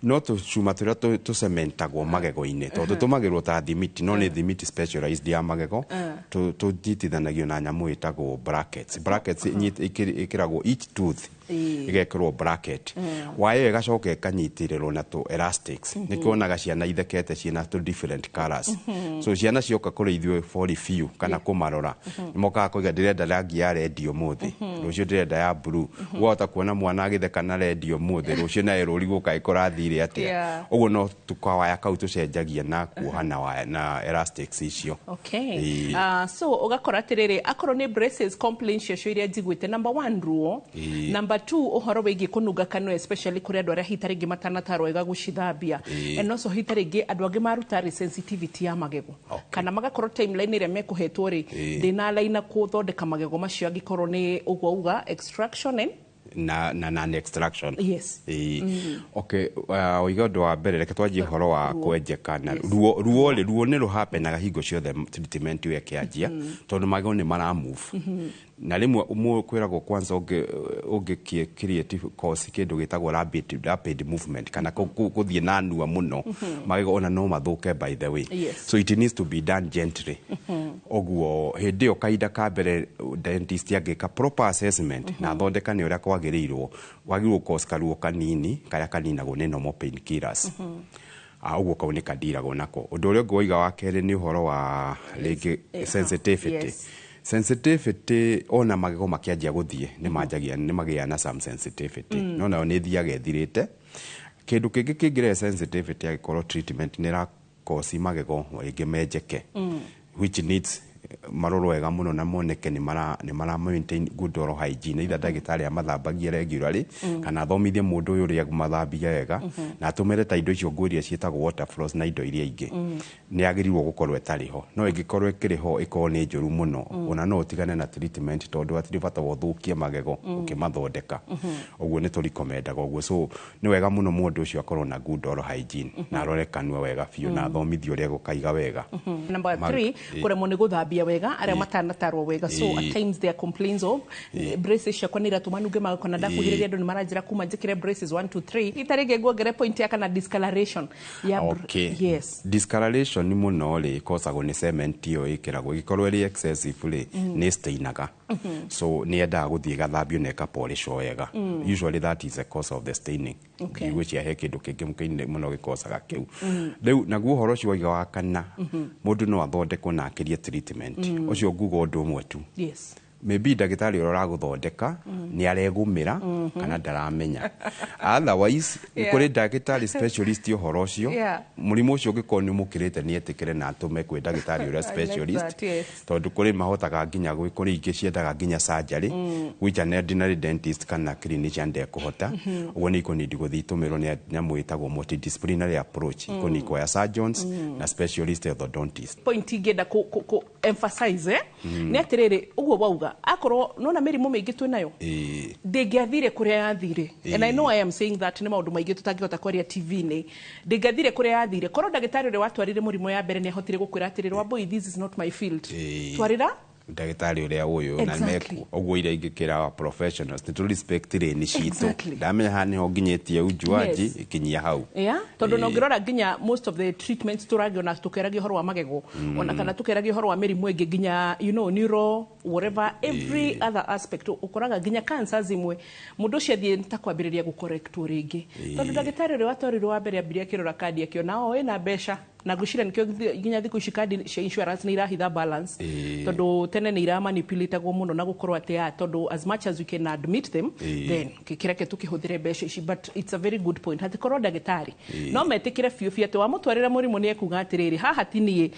no tũcuma tũrĩa tũcementagwo magego-inĩ tondũ tũtũmagĩrwo ta thimiti, no nĩ thimiti specialized ya magego. Tũnyitithanagio na nyamũ ĩtagwo brackets. Brackets ĩkĩragwo each tooth, ĩgekĩrwo bracket. Waya ĩyo ĩgacoka ĩkanyitĩrĩrwo na tũ elastics. Nĩkĩo wonaga ciana ithekete ciĩna tũ different colours. So ciana cioka kũrĩ ithuĩ for review kana kũmarora, nĩmokaga kũiga, "Ndĩrenda rangi ya red ũmũthĩ, rũciũ ndĩrenda ya blue." Wahota kuona mwana agĩtheka na red ũmũthĩ, rũciũ naye rũrigwo kaĩ kũrathire atĩa. Ũguo no tũkawaya kau tũcenjagia na kuoha na waya na elastics icio. So ũgakora atĩrĩrĩ, akorwo nĩ braces, complaints ciacio iria njiguĩte, number one, ruo. Number two, ũhoro wĩgiĩ kũnunga kanua, especially kũrĩ andũ arĩa hita rĩngĩ matanatarwo wega gũcithambia. And also hita rĩngĩ andũ angĩ maruta rĩ sensitivity ya magego kana magakorwo timeline ĩrĩa mekũhetwo rĩ ndĩnalaina gũthondeka magego macio, angĩkorwo nĩ ũguo uga extraction and na non extraction. Okay, oiga ũndũ wa mbere, reke twanjie ũhoro wa Ruo. kwenjeka na ruo. Ruo rĩ, ruo nĩ rũhapenaga hingo ciothe treatment ĩyo ĩkĩanjia, tondũ magego nĩ mara move, na rĩmwe kwĩragwo kwanza ũngĩ create cause kĩndũ gĩtagwo rapid movement kana gũthiĩ na nua mũno, magego ona no mathũke, by the way. So it needs to be done gently. Ũguo hĩndĩ ĩyo kahinda ka mbere dentist angĩka proper assessment na athondekane ũrĩa kwagĩrĩirwo, wagĩrĩirwo gũcause karuo kanini karĩa kaninagwo nĩ normal pain killers. Ũguo kau nĩ kandiragwo nako. Ũndũ ũrĩa ũngĩ waiga wa kerĩ nĩ ũhoro wa rĩngĩ sensitivity. Sensitivity, ona magego makĩanjia gũthiĩ nĩ manjagia nĩ magĩaga na some sensitivity, no nayo nĩ ĩthiaga ĩthirĩte. Kĩndũ kĩngĩ kĩngĩrehe sensitivity, angĩkorwo treatment nĩ ĩrakosi magego rĩngĩ menjeke, which needs marorwo wega mũno na moneke nĩ mara maintain good oral hygiene, either ndagĩtarĩ amathambagie regularly kana athomithie mũndũ ũyũ ũrĩa mathambia wega na atũmĩre ta indo icio ngũria ciĩtagwo water floss na indo iria ingĩ. Nĩ agĩrĩirwo gũkorwo ĩtarĩ ho, no ĩngĩkorwo ĩkĩrĩ ho, ĩkorwo nĩ njũru mũno, ona no ũtigane na treatment tondũ hatirĩ bata wa ũthũkie magego ũkĩmathondeka. Ũguo nĩ tũrikomendaga ũguo. So nĩ wega mũno mũndũ ũcio akorwo na good oral hygiene na arore kanua wega biũ na athomithio ũrĩa gũkaiga wega. Number three, kũremwo nĩ gũthambia wega, arĩa matanatarwo wega. So at times there are complaints of, "Braces ciakwa nĩ iratũma nunge magego, na ndakuhĩrĩria andũ nĩ maranjĩra kuma njĩkĩre braces 1 2 3." Ita rĩngĩ nguongere point ya kana discoloration ya Discoloration mũno rĩ ĩkosagwo nĩ cement ĩyo ĩkĩragwo. Ĩngĩkorwo ĩrĩ excessive rĩ, nĩ stainaga. So nĩ yendaga gũthiĩ ĩgathambio na ĩkapolishwo wega. Usually that is the cause of the staining. Ngwĩciria he kĩndũ kĩngĩ kĩnene mũno gĩkocaga kĩu. Rĩu naguo ũhoro ũcio waiga wa kana mũndũ no athondekwo na akĩrie treatment, ũcio nguga ũndũ ũmwe tu. Maybe ndagĩtarĩ ũrĩa ũragũthondeka nĩ aregũmĩra kana ndaramenya. Otherwise, kũrĩ ndagĩtarĩ specialist ũhoro ũcio. Mũrimũ ũcio ũngĩkorwo nĩ ũmũkĩrĩte, nĩ etĩkĩre na atũme kwĩ ndagĩtarĩ ũrĩa I like specialist. that, yes. Tondũ kũrĩ mahotaga nginya kũrĩ ingĩ ciendaga nginya surgery, which an ordinary dentist kana clinician ndekũhota. Ũguo nĩ ikũnidi gũthiĩ itũmĩrwo nĩ nyamũ ĩtagwo multidisciplinary approach, ikũni kuoya surgeons na specialist orthodontist. Point ingĩenda ku emphasize, nĩ atĩrĩrĩ, ũguo wauga, akorwo nona mĩrimũ mĩingĩ twĩnayo ndĩngĩathire kũrĩa yathire, and I know I am saying that nĩ maũndũ maingĩ tũtangĩhota kwaria TV-inĩ, ndĩngĩathire kũrĩa yathire korwo ndagĩtarĩ ũrĩa watwarire mũrimũ ya mbere nĩ ahotire gũkwĩra atĩrĩrĩ, "Wambui, this is not my field, twarĩra ndagĩtarĩ ũrĩa ũyũ na meku ũguo." Iria ingĩkĩra our professionals nĩ tũ respect lane citũ. Ndamenya haha nĩho nginyĩtie ujuaji, ikinyia hau. Yeah, tondũ na ũngĩrora nginya most of the treatments tũragĩona tũkĩaragia ũhoro wa magego, ona kana tũkĩaragia ũhoro wa mĩrimũ ĩngĩ, nginya neuro, whatever, every other aspect, ũkoraga nginya cancers imwe mũndũ ũcio athiĩ ta kwambĩrĩria gũkorektwo rĩngĩ, tondũ ndagĩtarĩ ũrĩa watwarirwo wa mbere ambirie akĩrora kandi akĩona o ĩna mbeca, na ngwĩciria nĩkĩo nginya thikũ ici kandi cia insurance nĩ irahitha balance, tondũ tene nĩ iramanipulatagwo mũno na gũkorwo atĩ tondũ as much as we can admit them, then kĩreke tũkĩhũthĩre mbeca ici. But it's a very good point, hatikorwo ndagĩtarĩ no metĩkĩre biũ biũ atĩ wamũtwarĩra mũrimũ nĩ ekuga atĩrĩrĩ, haha ti niĩ.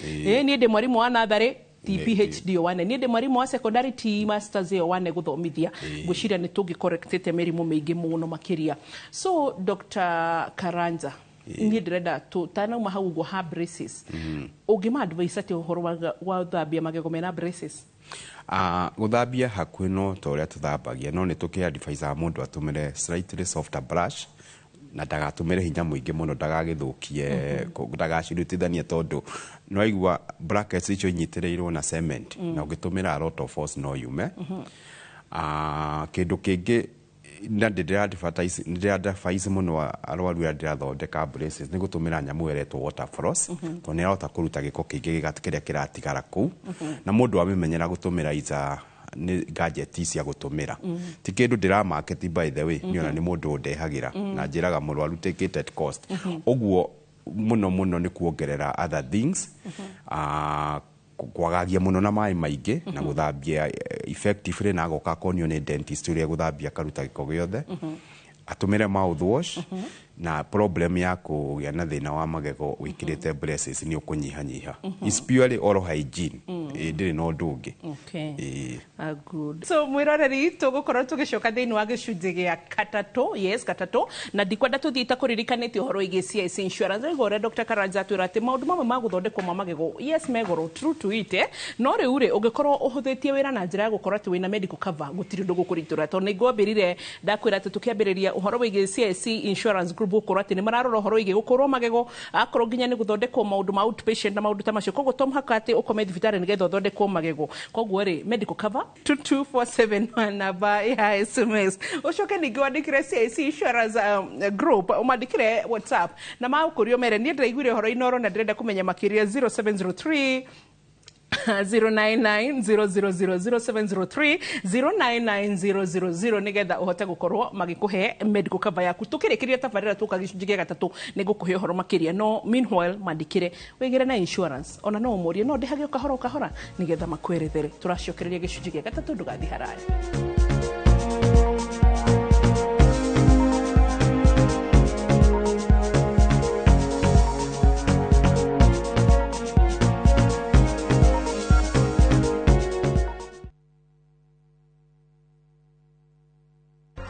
Niĩ ndĩ mwarimũ wa natharĩ, ti PhD ĩyo wane, niĩ ndĩ mwarimũ wa secondary, ti masters ĩyo wane gũthomithia. Ngwĩciria nĩ tũngĩcorrectĩte mĩrimũ mĩingĩ mũno makĩria. So Dr. Karanja, niĩ ndĩrenda tũtanauma hau ũguo ha braces, ũngĩma advice atĩa ũhoro wa thambia magego mena braces? Gũthambia hakuhĩ no ta ũrĩa tũthambagia, no nĩ tũkĩ-advisaga mũndũ atũmĩre slightly softer brush na ndagatũmĩre hinya mũingĩ mũno, ndagagĩthũkie, ndagacirutithanie, tondũ nĩwaigua brackets icio inyitĩrĩirwo na cement, na ũngĩtũmĩra a lot of force no yume. Kĩndũ kĩngĩ na ndĩra-advise mũno arwaru arĩa ndĩrathondeka braces nĩ gũtũmĩra nyamũ ĩretwo water floss, tondũ nĩ ĩrahota kũruta gĩko kĩingĩ kĩrĩa kĩratigara kũu, na mũndũ amĩmenyera gũtũmĩra iza nĩ gadget cia gũtũmĩra, ti kĩndũ ndĩra market, by the way. Nĩ ona nĩ mũndũ ũndehagĩra na njĩraga mũrwaru take it at cost. Ũguo mũno mũno nĩ kuongerera other things, kwagagia mũno na maĩ maingĩ na gũthambia effectively, na agoka akonio nĩ dentist ũrĩa gũthambia akaruta gĩko gĩothe, atũmĩre mouthwash, na problem ya kũgĩa na thĩna wa magego wĩkĩrĩte braces nĩ ũkũnyihanyiha. It's purely oral hygiene. Ĩ, ndĩrĩ na ũndũ ũngĩ. Ĩ. Ah, good. So mwiroreri, tũgũkorwo tũgĩcoka thĩinĩ wa gĩcunjĩ gĩa gatatũ, yes, gatatũ, na ndikwenda tũthiĩ itakũririkanĩtie ũhoro wĩgiĩ CIC Insurance. Waigua ũrĩa Dr. Karanja atwĩra atĩ maũndũ mamwe ma gũthondekwo ma magego, yes, me goro, true to it, no rĩu rĩ, ũngĩkorwo ũhũthĩtie wĩra na njĩra ya gũkorwo atĩ wĩna medical cover, gũtirĩ ũndũ gũkũritũra, tondũ nĩ ngwambĩrire ndakwĩra atĩ tũkĩambĩrĩria ũhoro wĩgiĩ CIC Insurance Group gũkorwo atĩ nĩ mararora ũhoro wĩgiĩ gũkũrwo magego, akorwo nginya nĩ gũthondekwo maũndũ ma outpatient na maũndũ ta macio. Koguo to mũhaka atĩ ũkome thibitarĩ nĩgetha ũthondekwo magego. Koguo rĩ, medical cover 22471, namba ya SMS, ũcoke ningĩ wandĩkĩre CIC Insurance Group, ũmandĩkĩre WhatsApp na makũrio mere niĩ ndĩraiguire ũhoro Inoro na ndĩrenda kũmenya makĩria, 0703 099 000 0703 099000, nigetha ũhote gũkorwo magĩkũhe medical cover yaku. Tũkĩrĩkĩria tabarĩra tũka gĩcunjĩ gĩa gatatũ, nĩ ngũkũhe ũhoro makĩria, no meanwhile mandĩkĩre wĩgĩre na insurance, ona no ũmũrie no ndĩhage o kahora o kahora nĩgetha makwerethere. Tũracokereria gĩcunjĩ gĩa gatatũ, ndũgathiĩ haraya.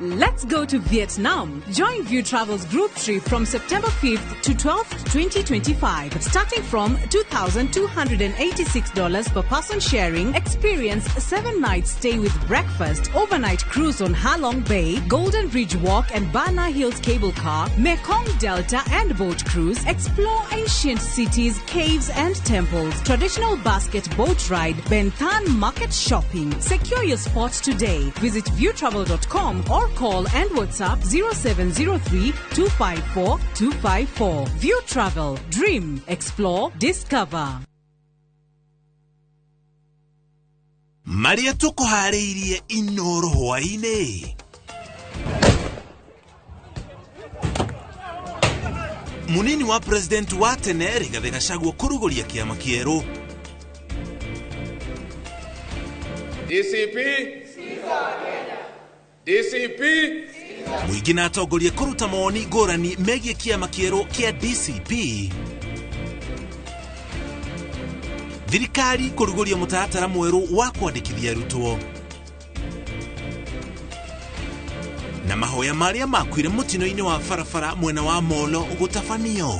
Let's go to Vietnam. Join View Travel's group trip from September 5th to 12th, 2025. Starting from $2,286 per person sharing, experience 7 nights stay with breakfast, overnight cruise on Halong Bay, Golden Bridge Walk and Bana Hills Cable Car, Mekong Delta and boat cruise, explore ancient cities, caves and temples, traditional basket boat ride, Ben Thanh market shopping. Secure your spot today. Visit viewtravel.com or call and WhatsApp 0703 254 254. View Travel. Dream, explore, discover. Marĩa tũkũharĩirie Inoro hwaĩ-inĩ. Munini wa president wa tene Rigathĩ Gachagua kũrugũria kĩama kĩerũ. DCP DCP. Mũingĩ na atongoria kũruta mawoni ngũrani megiĩ kĩama kĩerũ kĩa DCP. Thirikari kũrugũria mũtaratara mwerũ wa kwandĩkithia arutwo. Na mahoya marĩa makuire mũtino-inĩ wa barabara mwena wa Molo gũtabanio.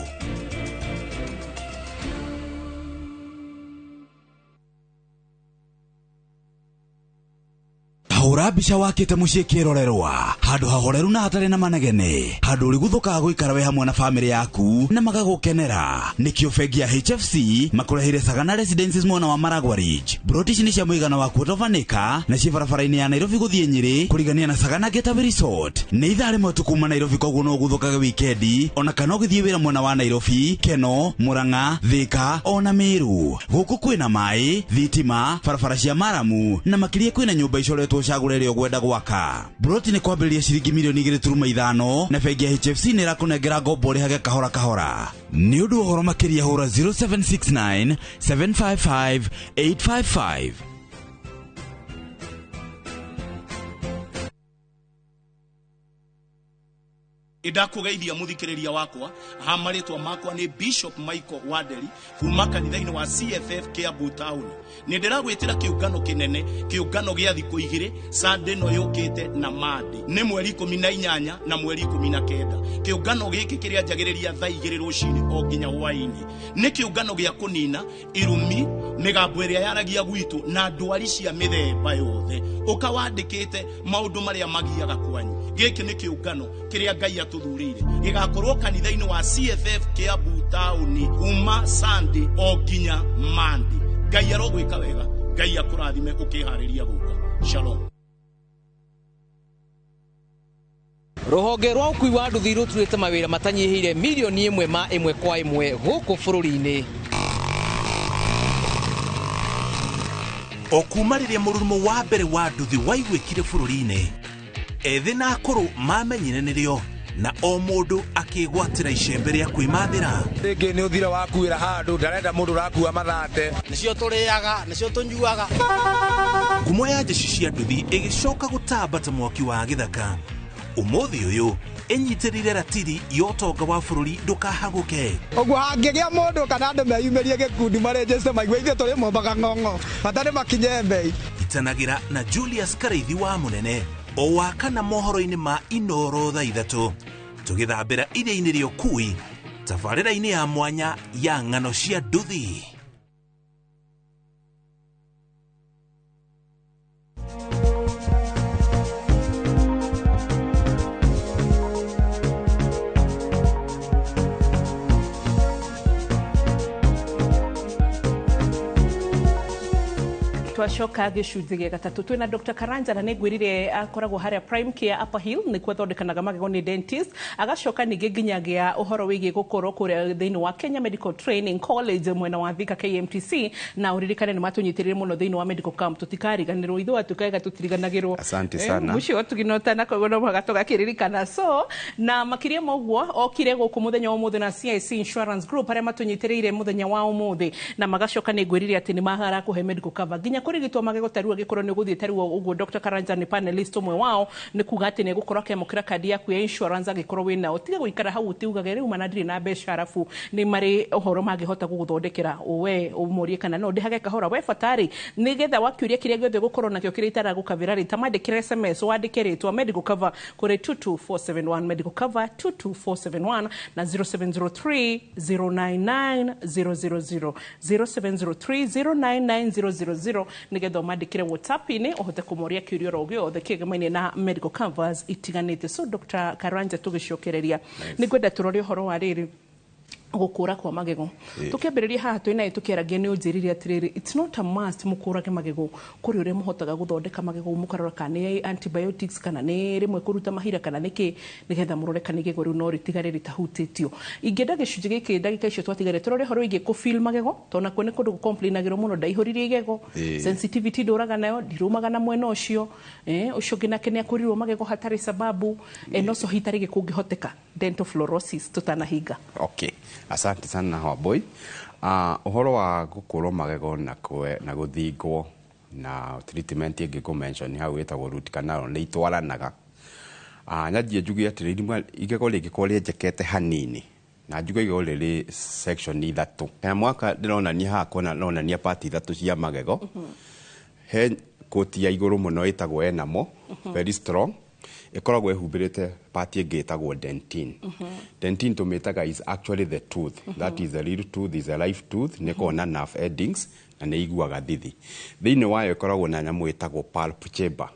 Hũra mbica wakĩte mũciĩ kĩrorerwa, handũ hahoreru na hatarĩ na manegene, handũ ũrĩguthũkaga gũikara wĩ hamwe na bamĩrĩ yaku na magagũkenera. Nĩkĩo bengi ya HFC makũreheire Sagana Residences mwena wa Maragwa Ridge. Broti ici nĩ cia mũigana wa quarter of an acre na ciĩ barabara-inĩ ya Nairobi gũthiĩ Nyĩrĩ kũrigania na Sagana Getaway Resort. Nĩ ithaa rĩmwe tu kuma Nairobi, koguo no ũguthũkage wikendi ona kana ũgĩthiĩ wĩra mwena wa Nairobi, Keno, Murang'a, Thika ona Meru. Gũkũ kwĩna maĩ, thitima, barabara cia maramu na makĩria kwĩna nyũmba icoretwo cagũra ĩrĩa ũgwenda gwaka. Broti nĩ kwambĩrĩria ciringi milioni 2.5 na bengi ya HFC nĩ ĩrakũnengera ngombo ũrĩhage kahora kahora. Nĩ ũndũ wa ũhoro makĩria hũra 0769 755 855. Ndakũgeithia mũthikĩrĩria wakwa ha marĩtwa makwa nĩ Bishop Michael Wanderi kuma kanitha-inĩ wa CFF Kiambu Town. Nĩ ndĩragwĩtĩra kĩũngano kĩnene, kĩũngano gĩa thikũ 2, Sunday ĩno yũkĩte na Monday, nĩ mweri 18 na mweri 19. Kĩũngano gĩkĩ kĩrĩa njagĩrĩria thaa 2 rũcinĩ o nginya hwaĩ-inĩ. Nĩ kĩũngano gĩa kũnina irumi, mĩgambo ĩrĩa yaragia gwitũ na ndwari cia mĩthemba yothe. Ũkawandĩkĩte maũndũ marĩa magiaga kwanyu. Gĩkĩ nĩ kĩũngano kĩrĩa Ngai atũthurĩire, gĩgakorwo kanitha-inĩ wa CFF Kiambu Town kuma Sunday o nginya Monday. Ngai arogwĩka wega, Ngai akũrathime ũkĩharĩria gũka. Shalom. Rũhonge rwa ũkui wa nduthi rũturĩte mawĩra matanyihĩire milioni 1 ma ĩmwe kwa ĩmwe gũkũ bũrũri-inĩ. O kuma rĩrĩa mũrurumo wa mbere wa nduthi waiguĩkire bũrũri-inĩ, ethĩ na akũrũ mamenyire nĩrĩo na o mũndũ akĩgwatĩra icembe rĩa kwĩmathĩra. Rĩngĩ nĩ ũthira wakuĩra handũ, ndarenda mũndũ ũrakua mathate. Nĩcio tũrĩaga, nĩcio tũnyuaga. Ngumo ya jeshi cia nduthi ĩgĩcoka gũtamba ta mwaki wa gĩthaka. Ũmũthĩ ũyũ ĩnyitĩrĩire ratiri ya ũtonga wa bũrũri ndũkahagũke. Ũguo hangĩgĩa mũndũ kana andũ meyumĩrie gĩkundi marĩnjĩte maigue ithuĩ tũrĩ mombaga ng'ong'o, bata nĩ makinye mbei. Itanagĩra na Julius Karaithi wa Mũnene o wa kana mohoro-inĩ ma Inoro thaa 3, tũgĩthambĩra iria-inĩ rĩa ũkui tabarĩra-inĩ ya mwanya ya ng'ano cia nduthi. Twacoka gĩcunjĩ gĩa gatatũ twĩna Dr. Karanja na nĩngwĩrire akoragwo harĩa Prime Care Upper Hill nĩkuo athondekanaga magego nĩ dentist, agacoka ningĩ nginya gĩa ũhoro wĩgiĩ gũkorwo kũrĩa thĩinĩ wa Kenya Medical Training College mwena wa Thika KMTC, na ũririkane nĩ matũnyitĩrĩire mũno thĩinĩ wa medical camp, tũtikariganĩrwo ithuĩ atukaiga tũtiriganagĩrwo. Asante sana. Mũcio tũginotana koguo no mũhaka tũgakĩririkana. So na makĩria ma ũguo okire gũkũ mũthenya wa ũmũthĩ na CIC Insurance Group arĩa matũnyitĩrĩire mũthenya wa ũmũthĩ, na magacoka nĩ ngwĩrire atĩ nĩ marakũhe medical cover nginya kũrigitwo magego tarua gĩkorwo nĩ ũgũthiĩ tarua ũguo. Dr. Karanja nĩ panelist ũmwe wao, nĩ kuga atĩ nĩ egũkorwo akĩamũkĩra kandi yaku ya insurance angĩkorwo wĩnao. Tiga gũikara hau ũtiugage rĩu mana ndirĩ na mbeca, arabu nĩ marĩ ũhoro mangĩhota gũgũthondekera we ũmorie kana no ndĩhage kahora we batarĩ, nĩgetha wakĩũria kĩrĩa gĩothe ũgũkorwo nakĩo kĩrĩa itaragũkavĩra rĩ, ta mandĩkĩre SMS wandĩke rĩtwa medical cover kũrĩ 22471, medical cover 22471 na 0703 099 000, 0703 099 000, nĩgetha ũmandĩkĩre WhatsApp-inĩ ũhote kũmoria kĩũria oro gĩothe kĩgemaine na medical covers itiganĩte. So Dr. Karanja, tũgĩcokereria nĩ ngwenda tũrore ũhoro wa rĩrĩ Gũkũra kwa magego. Tũkĩambĩrĩria haha twĩ naye tũkĩaragia, nĩ ũnjĩrire atĩrĩrĩ, it's not a must mũkũrage magego. Kũrĩ ũrĩa mũhotaga gũthondeka magego, mũkarora kana nĩ antibiotics, kana nĩ rĩmwe kũruta mahira, kana nĩ kĩ, nĩgetha mũrore kana igego rĩu no rĩtigare rĩtahutĩtio. Ingĩenda gĩcunjĩ gĩkĩ, ndagĩka icio twatigare, tũrore ũhoro wĩgiĩ kũ magego, tondũ nakuo nĩ kũndũ gũcomplainagĩrwo mũno, ndaihũririe igego, sensitivity ndũraga nayo, ndirũmaga na mwena ũcio, ũcio ũngĩ nake nĩ akũrirwo magego hatarĩ sababu, no so hitarĩ kũngĩhoteka dental fluorosis tũtanahinga. Okay, asante sana, Wambui. Ũhoro wa gũkũrwo magego na na gũthingwo na treatment ĩngĩ kũ mention hau ĩtagwo root canal nĩ itwaranaga. Nyanjie njuge atĩrĩrĩ, igego rĩngĩkorwo rĩenjekete hanini, na njuge igego rĩrĩ section ithatũ, kana mwaka ndĩronania haha kona ronania part ithatũ cia magego. He koti ya igũrũ mũno ĩtagwo enamel, very strong, ĩkoragwo ĩhumbĩrĩte part ĩngĩ ĩtagwo dentin. Dentin tũmĩtaga is actually the tooth. That is the real tooth, is a live tooth, nĩ ĩkoragwo na nerve endings na nĩ iguaga thithi. Thĩinĩ wayo ĩkoragwo na nyamũ ĩtagwo pulp chamber.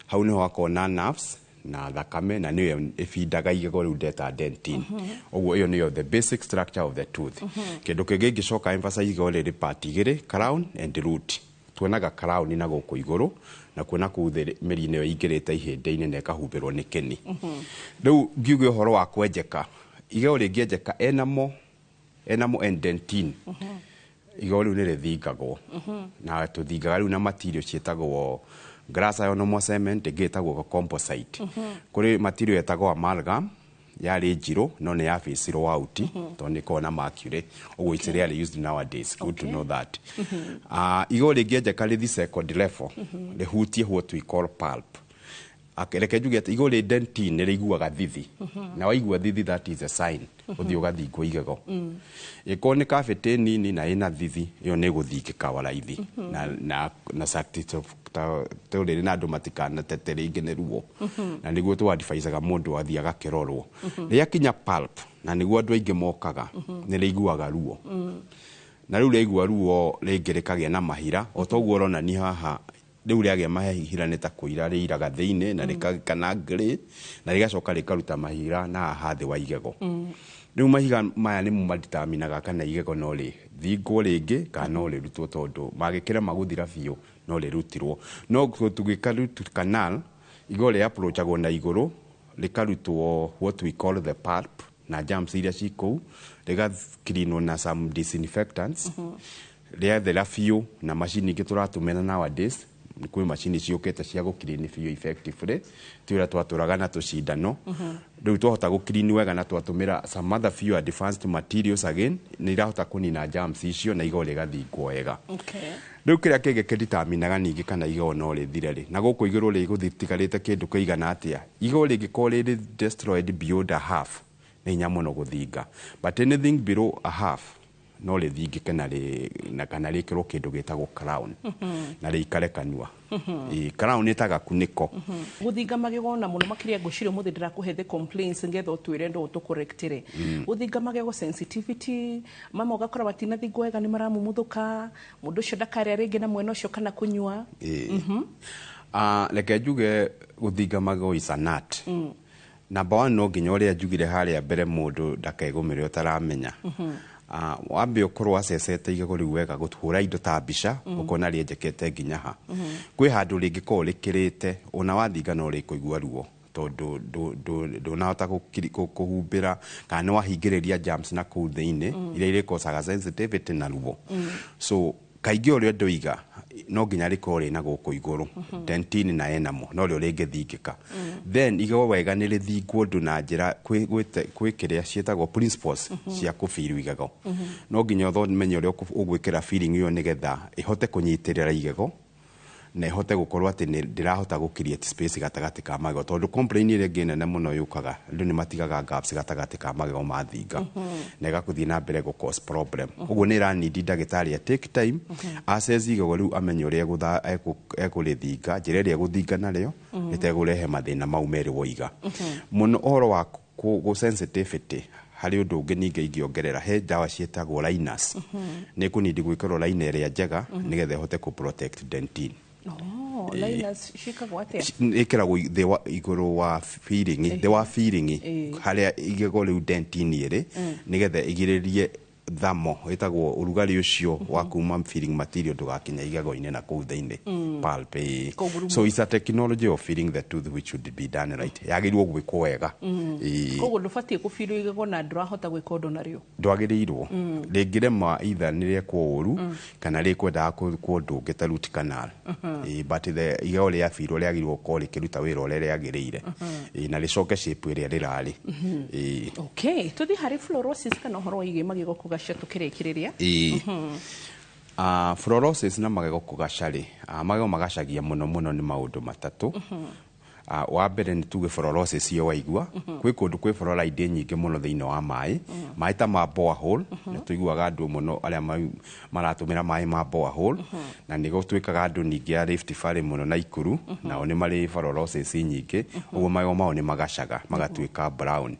Hau nĩho hakoragwo na nerves na thakame, na nĩyo ĩbindaga igego rĩu ndeta dentin. Ũguo ĩyo nĩyo the basic structure of the tooth. Kĩndũ kĩngĩ ingĩcoka emphasize, igego rĩrĩ part igĩrĩ, crown and root. Tuonaga crown na gũkũ igũrũ, na kuona kũu thĩ mĩri-inĩ ĩyo ĩingĩrĩte ihĩndĩ-inĩ na ĩkahumbĩrwo nĩ kĩni. Rĩu ngiuge ũhoro wa kwenjeka, igego rĩngĩenjeka enamel and dentin, igego rĩu nĩ rĩthingagwo, na tũthingaga rĩu na material ciĩtagwo glass ionomer cement, ĩngĩ ĩtagwo composite. Kũrĩ material ĩtagwo amalgam, yarĩ njirũ no nĩ yabĩcirwo out tondũ nĩ ĩkoragwo na mercury, ũguo it's rarely used nowadays. Good to know that. Igego rĩngĩenjeka rĩthi second level, rĩhutie what we call pulp. Reke njuge atĩ igego rĩ dentin nĩ rĩiguaga thithi, na waigua thithi, that is a sign ũthiĩ ũgathingwo igego. Ĩkorwo nĩ kabĩtĩ nini na ĩna thithi, ĩyo nĩ ĩgũthingĩka waraithi na rĩrĩ, na andũ matikanatete rĩngĩ nĩ ruo, na nĩguo tũadvisaga mũndũ athiĩ agakĩrorwo. Rĩakinya pulp, na nĩguo andũ aingĩ mokaga, nĩ rĩiguaga ruo, na rĩu rĩaigua ruo rĩngĩ rĩkagĩa na mahira o toguo ũronania haha. Rĩu rĩagĩa mahira nĩ ta kũira rĩiraga thĩinĩ na kana grey, na rĩgacoka rĩkaruta mahira na haha thĩ wa igego. Rĩu mahiga maya nĩmo maditaminaga kana igego no rĩthingwo rĩngĩ kana no rĩrutwo, tondũ mangĩkĩrema gũthira biũ no rĩrutirwo. No tũgĩka root canal, igego rĩ approachagwo na igũrũ, rĩkarutwo what we call the pulp na germs iria ci kũu, rĩgacleanwo na some disinfectants, rĩathera biũ na macini ingĩ tũratũmĩra nowadays. Kwĩ macini ciũkĩte cia gũclean biũ effectively, ti ũrĩa twatũraga na tũcindano. Rĩu twahota gũclean wega na twatũmĩra some other few advanced materials again, nĩ irahota kũnina germs icio na igego rĩgathingwo wega. Rĩu kĩrĩa kĩngĩ kĩditaminaga ningĩ kana igego no rĩthire rĩ na gũkũ igũrũ rĩgũthitigarĩte kĩndũ kĩigana atĩa, igego rĩngĩkorwo rĩrĩ destroyed beyond a half, nĩ hinya mũno gũthinga, but anything below a half no rĩthingĩke na kana rĩkĩrwo kĩndũ gĩtagwo crown na rĩikare kanua. Ĩ, crown nĩ ta gakunĩko. Gũthinga magego, na mũno makĩria ngwĩciria ũmũthĩ ndĩrakũhe the complaints ngetha ũtwĩre ndo ũtũcorrectĩre. Gũthinga magego, sensitivity, mama ũgakora matinathingwo wega, nĩ maramumuthũka, mũndũ ũcio ndakarĩa rĩngĩ na mwena ũcio kana kũnyua. Ĩ. Reke njuge gũthinga magego is an art. Number one, no nginya ũrĩa njugire harĩa mbere, mũndũ ndakegũmĩre ũtaramenya. Wambe ũkorwo acecete igego rĩu wega, gũhũra indo ta mbica, ũkona rĩenjekete nginya ha. Kwĩ handũ rĩngĩkorwo rĩkĩrĩte, ona wathinga no rĩkũigua ruo, tondũ ndũnahota kũhumbĩra kana nĩ wahingĩrĩria germs na kũu thĩinĩ, iria irĩkosaga sensitivity na ruo. So kaingĩ ũrĩa ndoiga, no nginya rĩkorwo rĩna gũkũ igũrũ dentin na enamel, no rĩo rĩngĩthingĩka. Then igego wega nĩ rĩthingwo ũndũ na njĩra kwĩ kĩrĩa ciĩtagwo principles cia kũbiru igego. No nginya ũmenye ũrĩa ũgwĩkĩra feeling ĩyo nĩgetha ĩhote kũnyitĩrĩra igego na ĩhote gũkorwo atĩ nĩ ndĩrahota gũ create space gatagatĩ ka magego, tondũ complaint ĩrĩa ĩngĩ nene mũno yũkaga, andũ nĩ matigaga gaps gatagatĩ ka magego mathinga, na ĩgakũthiĩ na mbere gũ cause problem. Ũguo nĩ ĩranindi ndagĩtarĩ a take time assess igego rĩu, amenye ũrĩa ekũrĩthinga, njĩra ĩrĩa egũthinga narĩo rĩtegũrehe mathĩna mau merĩ woiga mũno. Ũhoro wa kũ sensitivity, harĩ ũndũ ũngĩ ningĩ ingĩongerera, he ndawa ciĩtagwo liners, nĩ kũnindi gwĩkĩrwo liner ĩrĩa njega nĩgetha ĩhote kũ protect dentin. Oh. Liners ciĩkagwo atĩa? Ĩkĩragwo thĩ wa igũrũ wa filling, thĩ wa filling, harĩa igego rĩu dentin ĩrĩ, nĩgetha ĩgirĩrĩrie thamo ĩtagwo ũrugarĩ ũcio wa kuma filling material ndũgakinya igego-inĩ na kũu thĩinĩ, pulp, ĩĩ. Koguo So it's a technology of filling the tooth which should be done right, yagĩrĩirwo gwĩkwo wega. Ĩĩ. Koguo ndũbatiĩ kũbirwo igego na ndũrahota gwĩka ũndũ narĩo. Ndwagĩrĩirwo. Rĩngĩrema, either nĩ rĩekwo ũru kana rĩkwendaga gwĩkwo ũndũ ũngĩ ta root canal. Ĩĩ, but the igego rĩabirwo rĩagĩrĩirwo gũkorwo rĩkĩruta wĩra ũrĩa rĩagĩrĩire. Ĩĩ, na rĩcoke shape ĩrĩa rĩrarĩ. Ĩĩ. Okay, tũthiĩ harĩ fluorosis kana ũhoro wĩgiĩ magego kũgacia tũkĩrĩkĩrĩria. Ĩĩ. Fluorosis na magego kũgaca rĩ, magego magacagia mũno mũno nĩ maũndũ matatũ. Wa mbere nĩ tuge fluorosis iyo waigua, kwĩ kũndũ kwĩ fluoride nyingĩ mũno thĩinĩ wa maĩ, maĩ ta ma borehole. Nĩ tũiguaga andũ mũno arĩa maratũmĩra maĩ ma borehole, na nĩ gũtuĩkaga andũ ningĩ a Rift Valley mũno na Ikuru, nao nĩ marĩ fluorosis nyingĩ, ũguo magego mao nĩ magacaga magatuĩka brown.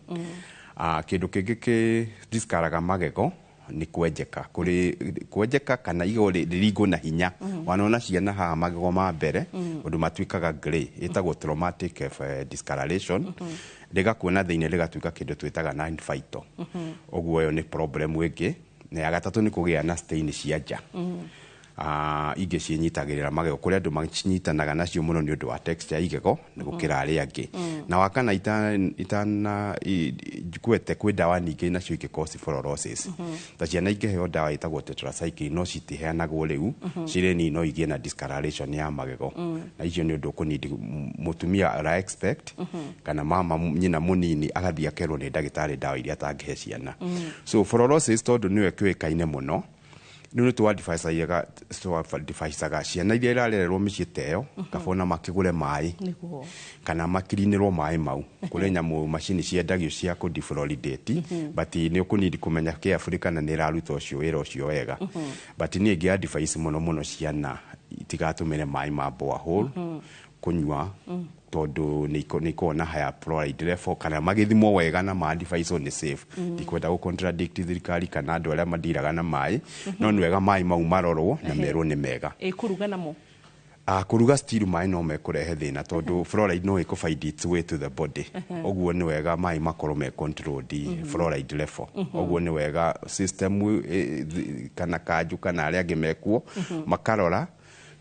Kĩndũ kĩngĩ kĩ discoloraga magego nĩ kwenjeka, kũrĩ kwenjeka kana igego rĩringwo na hinya. Wanona ciana haha magego ma mbere, ũndũ matuĩkaga grey, ĩtagwo traumatic discoloration, rĩgakuona thĩinĩ rĩgatuĩka kĩndũ twĩtaga non vital. Ũguo ĩyo nĩ problem ĩngĩ. Na ya gatatũ nĩ kũgĩa na stain cia nja. Ingĩ ciĩnyitagĩrĩra magego, kũrĩ andũ macinyitanaga nacio mũno nĩ ũndũ wa texture ya igego nĩ gũkĩra arĩa angĩ. Na wakana itana kwete, kwĩ ndawa ningĩ nacio ingĩ cause fluorosis, ta ciana ingĩheo ndawa ĩtagwo tetracycline, no citiheanagwo rĩu, cirĩ nini no igĩe na discoloration ya magego. Na icio nĩ ũndũ ũkũnindi mũtumia ara expect kana mama nyina mũnini agathiĩ akerwo nĩ ndagĩtarĩ ndawa iria atangĩhe ciana. So fluorosis, tondũ nĩyo ĩkĩũĩkaine mũno, rĩu nĩ tũadvisaga ciana iria irarererwo mĩciĩ ta ĩyo, kaba ona makĩgũre maĩ kana makirinĩrwo maĩ mau. Kũrĩ nyamũ macini ciendagio cia kũdefluoridate, but nĩ ũkũnindi kũmenya carefully kana nĩ ĩraruta ũcio wĩra ũcio wega. But niĩ ingĩ advise mũno mũno ciana itigatũmĩre maĩ ma borehole kũnyua, tondũ nĩ ikoragwo na higher fluoride level, kana magĩthimwo wega na ma advise nĩ safe. Ndikwenda gũ contradict thirikari kana andũ arĩa mandiraga na maĩ, no nĩ wega maĩ mau marorwo na merwo nĩ mega. Ĩ kũruga namo? Kũruga still maĩ no mekũrehe thĩna, tondũ fluoride no ĩkũ find its way to the body. Ũguo nĩ wega maĩ makorwo me controlled fluoride level. Ũguo nĩ wega system kana kanjũ kana arĩa angĩ mekuo makarora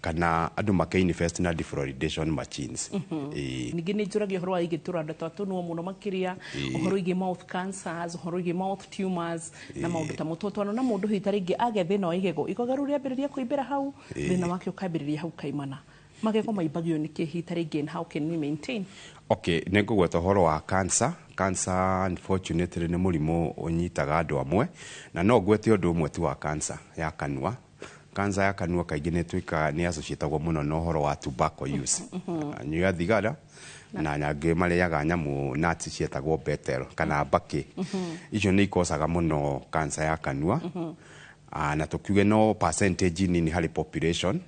kana andũ make invest na defluoridation machines. Ĩĩ. Ningĩ nĩ njũragia ũhoro wa igĩ tũranda twa tũnua mũno makĩria, ũhoro wĩgiĩ mouth cancers, ũhoro wĩgiĩ mouth tumors na maũndũ ta mũtũ twana na mũndũ hihi ta rĩngĩ agĩa thĩna wa igego, igego rĩu rĩambĩrĩria kũimbĩra hau, thĩna wake ũkambĩrĩria hau kaimana. Magego maimbagio nĩkĩ hihi ta rĩngĩ, and how can we maintain? Okay, nĩ ngũgweta ũhoro wa cancer. Cancer unfortunately nĩ mũrimũ ũnyitaga andũ amwe, na no ngwete ũndũ ũmwe tu wa cancer ya kanua. Cancer ya kanua kaingĩ nĩ ĩtuĩkaga nĩ associatagwo mũno na ũhoro wa tobacco use, anyua thigara na angĩ marĩaga nyamũ nuts ciĩtagwo betel kana mbakĩ. Icio nĩ ikocaga mũno cancer ya kanua. Na tũkiuge no percentage nini harĩ population,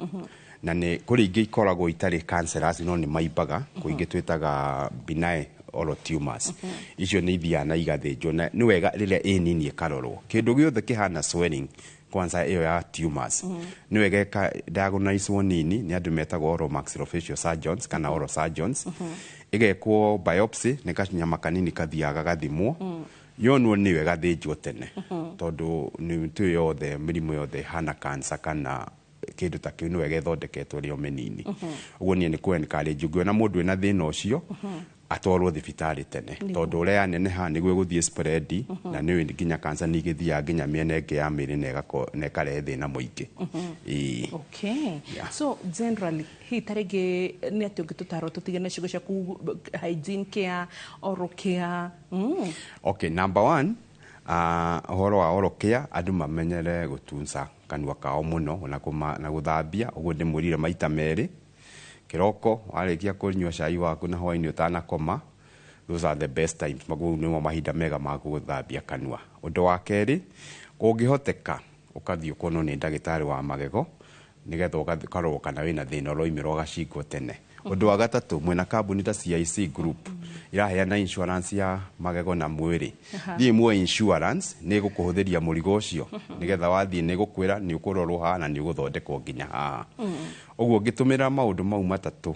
na nĩ kũrĩ ingĩ ikoragwo itarĩ cancerous no nĩ maimbaga, kwĩ ingĩ twĩtaga benign oral tumors. Icio nĩ ithiaga na igathĩnjwo, na nĩ wega rĩrĩa ĩ nini ĩkarorwo. Kĩndũ gĩothe kĩhana swelling, kwanza ĩyo ya tumors, nĩ wega ĩka diagnosewo nini nĩ andũ metagwo oral maxillofacial surgeons kana oral surgeons, ĩgekwo biopsy, nĩ kanyama kanini kathiaga gagathimwo, yonwo nĩyo ĩgathĩnjwo tene, tondũ nĩ tũĩ yothe mĩrimũ yothe ĩhana cancer kana kĩndũ ta kĩu nĩ wega ĩthondeketwo ĩrĩ o mĩnini. Ũguo niĩ nĩ kũ encourage ũngĩona mũndũ wĩna thĩna ũcio atwarwo thibitarĩ tene, tondũ ũrĩa yaneneha nĩguo ĩgũthiĩ spread, na nĩ nginya cancer nĩ igĩthiaga nginya mĩena ĩngĩ ya mĩĩrĩ na ĩkarehe thĩna mũingĩ. Ĩĩ. Okay. Yeah. So generally, hihi ta rĩngĩ nĩ atĩ ũngĩtũtarwo tũtige na ciugo ciaku, hygiene care, oral care? Okay, number one, ũhoro wa oral care, andũ mamenyere gũtunza kanua kao mũno na, na gũthambia. Ũguo ndĩmwĩrire maita merĩ kĩroko warĩkia kũnyua cai waku na hwaĩ-inĩ ũtanakoma, those are the best times. Maguo nĩmo mahinda mega ma gũthambia kanua. Ũndũ wa kerĩ, kũngĩhoteka ũkathiĩ ũkonwo nĩ ndagĩtarĩ wa magego, nĩgetha ũkarorwo kana wĩna thĩna ũroimĩra ũgacingwo tene. Ũndũ wa gatatũ, mwĩna kambuni ta CIC Group iraheana insurance ya magego na mwĩrĩ. Thiĩ muoe insurance, nĩ ĩgũkũhũthĩria mũrigo ũcio, nĩgetha wathiĩ nĩ ĩgũkwĩra nĩ ũkũrorwo haha na nĩ ũgũthondekwo nginya haha. Ũguo ũngĩtũmĩra maũndũ mau matatũ,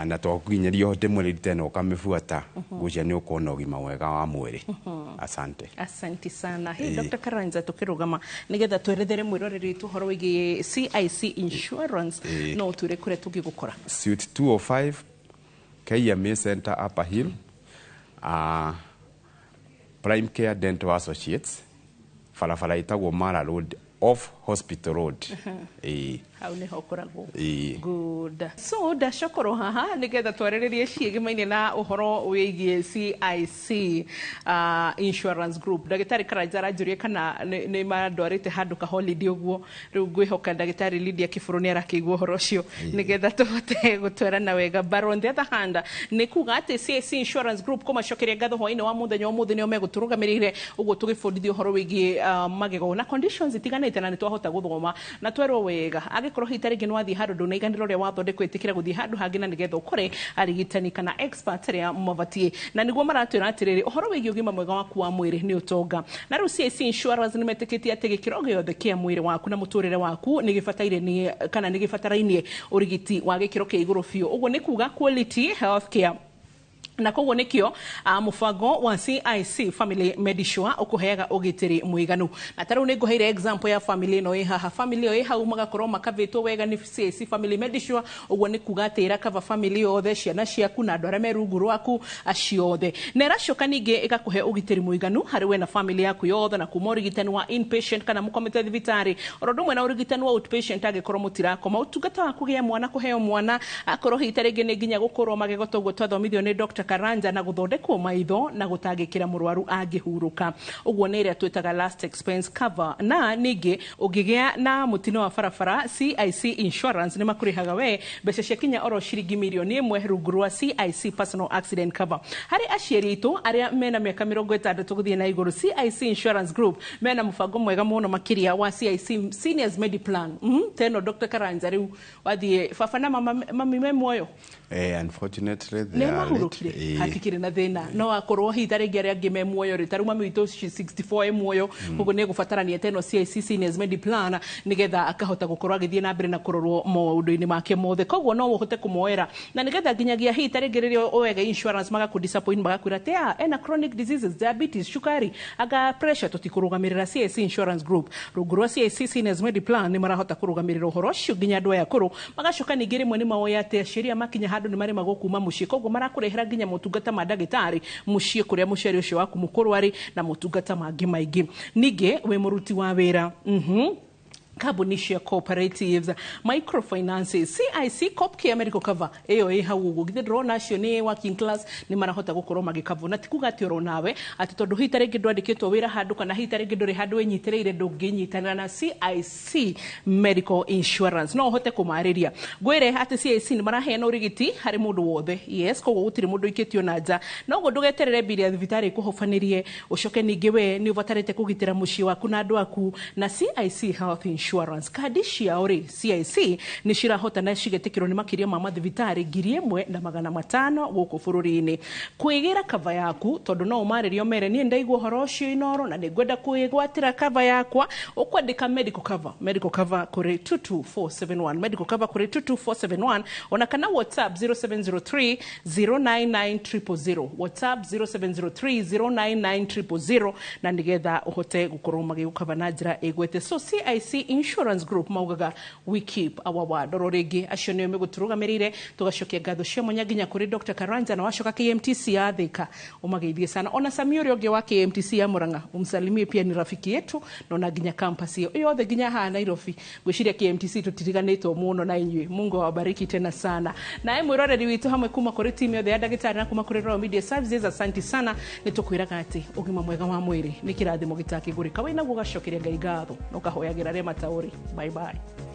na twakinyĩrio ndĩmwĩrĩte na ũkamĩbuata, ngwĩciria nĩ ũkuona ũgima mwega wa mwĩrĩ. Asante. Asante sana. Hey, Dr. Karanja, tukĩrũgama nĩgetha twerethere mwĩroreri witũ ũhoro wĩgiĩ CIC Insurance, no ũtwĩre kũrĩa tũngĩgũkora. Suite 205, KMA Center, Upper Hill, Prime Care Dental Associates, barabara ĩtagwo Mara Road, off Hospital Road. Ĩĩ. Hau nĩho ũkoragwo. Ĩĩ. Good. So ndacokorwo haha nĩgetha twarĩrĩrie ciĩgĩmaine na ũhoro wĩgiĩ CIC Insurance Group. Ndagĩtarĩ Karanja aranjũria kana nĩ mandwarĩte handũ ka holiday ũguo. Rĩu ngwĩhoka ndagĩtarĩ Lydia Kĩbũrũ nĩ arakĩigua ũhoro ũcio nĩgetha tũhote gũtwarana wega. But on the other hand, nĩ kuga atĩ CIC Insurance Group kũmacokeria ngatho hwaĩ-inĩ wa mũthenya ũmũthĩ, nĩo megũtũrũgamĩrĩire ũguo tũgĩbundithio ũhoro wĩgiĩ magego na conditions itiganĩte, na nĩ twahota gũthoma na twerwo wega angĩkorwo hihi ta rĩngĩ nĩ wathiĩ handũ ndũnaiganĩra ũrĩa wathondekwo, ĩtĩkĩra gũthiĩ handũ hangĩ na nĩgetha ũkore arigitani kana expert arĩa mabatiĩ, na nĩguo maratwĩra atĩrĩrĩ, ũhoro wĩgiĩ ũgima mwega waku wa mwĩrĩ nĩ ũtonga. Na rĩu CIC Insurance nĩ metĩkĩtie atĩ gĩkĩro gĩothe kĩa mwĩrĩ waku na mũtũrĩre waku nĩ gĩbataire nĩ kana nĩ gĩbatarainie ũrigiti wa gĩkĩro kĩa igũrũ biũ. Ũguo nĩ kuga quality health care, na koguo nikio mũbango wa CIC Family Medisure ũkũheaga ũgitĩri mũiganu. Na ta rĩu nĩ ngũheire example ya family ĩno ĩ haha. Family ĩyo ĩ hau magakorwo makavĩtwo wega nĩ CIC Family Medisure. Ũguo nĩ kuga atĩ ĩrakava family yothe, ciana ciaku na andũ arĩa me rungu rwaku acio othe, na ĩracoka ningĩ ĩgakũhe ũgitĩri mũiganu harĩ we na family yaku yothe, na kuma ũrigitani wa inpatient kana mũkomete thibitarĩ, oro ũndũ ũmwe na ũrigitani wa outpatient angĩkorwo mũtirakoma, ũtungata wa kũgĩa mwana, kũheo mwana, akorwo hihi ta rĩngĩ nĩ nginya gũkũrwo magego toguo twathomithio nĩ Dr. Karanja, na gũthondekwo maitho na gũtangĩkĩra mũrwaru angĩhurũka. Ũguo nĩ ĩrĩa twĩtaga last expense cover. Na ningĩ ũngĩgĩa na mũtino wa barabara, CIC Insurance nĩ makũrĩhaga we mbeca cia kinya oro ciringi mirioni 1 rungu rwa CIC Personal Accident Cover. Harĩ aciari aitũ arĩa mena mĩaka 60 gũthiĩ na igũrũ, CIC Insurance Group mena mũbango mwega mũno makĩria wa CIC Seniors Mediplan. Teno Dr. Karanja, rĩu wathiĩ baba na mama, mami me muoyo? Unfortunately, they nĩ are late. Mahurũkire. Hatikĩrĩ na thĩna, no akorwo hihi ta rĩngĩ arĩa angĩ me muoyo rĩ, ta rĩu mami witũ, she's 64, e muoyo. Koguo nĩ egũbatarania teno CIC Seniors Mediplan nĩgetha akahota gũkorwo agĩthiĩ na mbere na kũrorwo maũndũ-inĩ make mothe. Koguo no ũhote kũmoera na nĩgetha nginyagia hihi ta rĩngĩ rĩrĩa oega insurance magakũ disappoint, magakwĩra atĩ ena chronic diseases, diabetes, cukari, anga pressure, tũtikũrũgamĩrĩra. CIC Insurance Group rungu rwa CIC Seniors Mediplan nĩ marahota kũrũgamĩrĩra ũhoro ũcio nginya andũ aya akũrũ. Magacoka ningĩ rĩmwe nĩ maoya atĩ aciari makinya handũ nĩ maremagwo kuma mũciĩ, koguo marakũrehera nginya motungata ma ndagĩtarĩ mũciĩ kũrĩa mũciari ũcio waku mũkũrũ arĩ, na motungata mangĩ maingĩ. Ningĩ wĩ mũruti wa wĩra, kambuni cia cooperatives, microfinances, CIC Copcare Medical Cover ĩyo ĩ hau ũguo, githĩ ndĩrona acio nĩ working class, nĩ marahota gũkorwo magĩkavwo. Na ti kuga atĩ oro nawe atĩ tondũ hihi ta rĩngĩ ndwandĩkĩtwo wĩra handũ kana hihi ta rĩngĩ ndũrĩ handũ wĩnyitĩrĩire ndũngĩnyitanĩra na CIC Medical Insurance, no ũhote kũmarĩria. Ngwĩre atĩ CIC nĩ maraheana ũrigiti harĩ mũndũ wothe, yes, koguo gũtirĩ mũndũ ũikĩtio na nja. Noguo ndũgeterere mbiri ya thibitarĩ ĩkũhobanĩrie, ũcoke ningĩ we nĩ ũbatarĩte kũgitĩra mũciĩ waku na andũ aku na CIC Health Insurance. Kandi ciao rĩ, CIC nĩ cirahota na cigetĩkĩrwo nĩ makĩria ma mathibitarĩ 1500 gũkũ bũrũri-inĩ. Kwĩgĩra kava yaku, tondũ no ũmarĩrie ũmere niĩ ndaigua ũhoro ũcio Inoro na nĩngwenda kwĩgwatĩra kava yakwa, ũkwandĩka medical cover, medical cover kũrĩ 22471, medical cover kũrĩ 22471, ona kana WhatsApp 0703 099 000, WhatsApp 0703 099 000, na nĩgetha ũhote gũkorwo magĩgũkava na njĩra ĩgwete. So CIC Insurance Group maugaga, "We keep our word." Oro rĩngĩ acio nĩo megũtũrũgamĩrĩire. Tũgacokia ngatho cia mwanya nginya kũrĩ Dr. Karanja, na wacoka KMTC ya Thika ũmageithie sana, ona Sami ũrĩa ũngĩ wa KMTC ya Murang'a umsalimie pia, ni rafiki yetu, na ona nginya campus ĩyo yothe nginya haha Nairobi. Ngwĩciria KMTC tũtiriganĩtwo mũno na inyuĩ. Mungu awabariki tena sana. Naye mwĩroreri witũ, hamwe kuma kũrĩ timu yothe ya ndagĩtarĩ na kuma kũrĩ Royal Media Services, asanti sana. Nĩ tũkwĩraga atĩ ũgima mwega wa mwĩrĩ nĩ kĩrathimo gĩtakĩgũrĩka. Wĩnaguo ũgacokeria Ngai ngatho na ũkahoyagĩra arĩa mataũrĩ. Bye bye.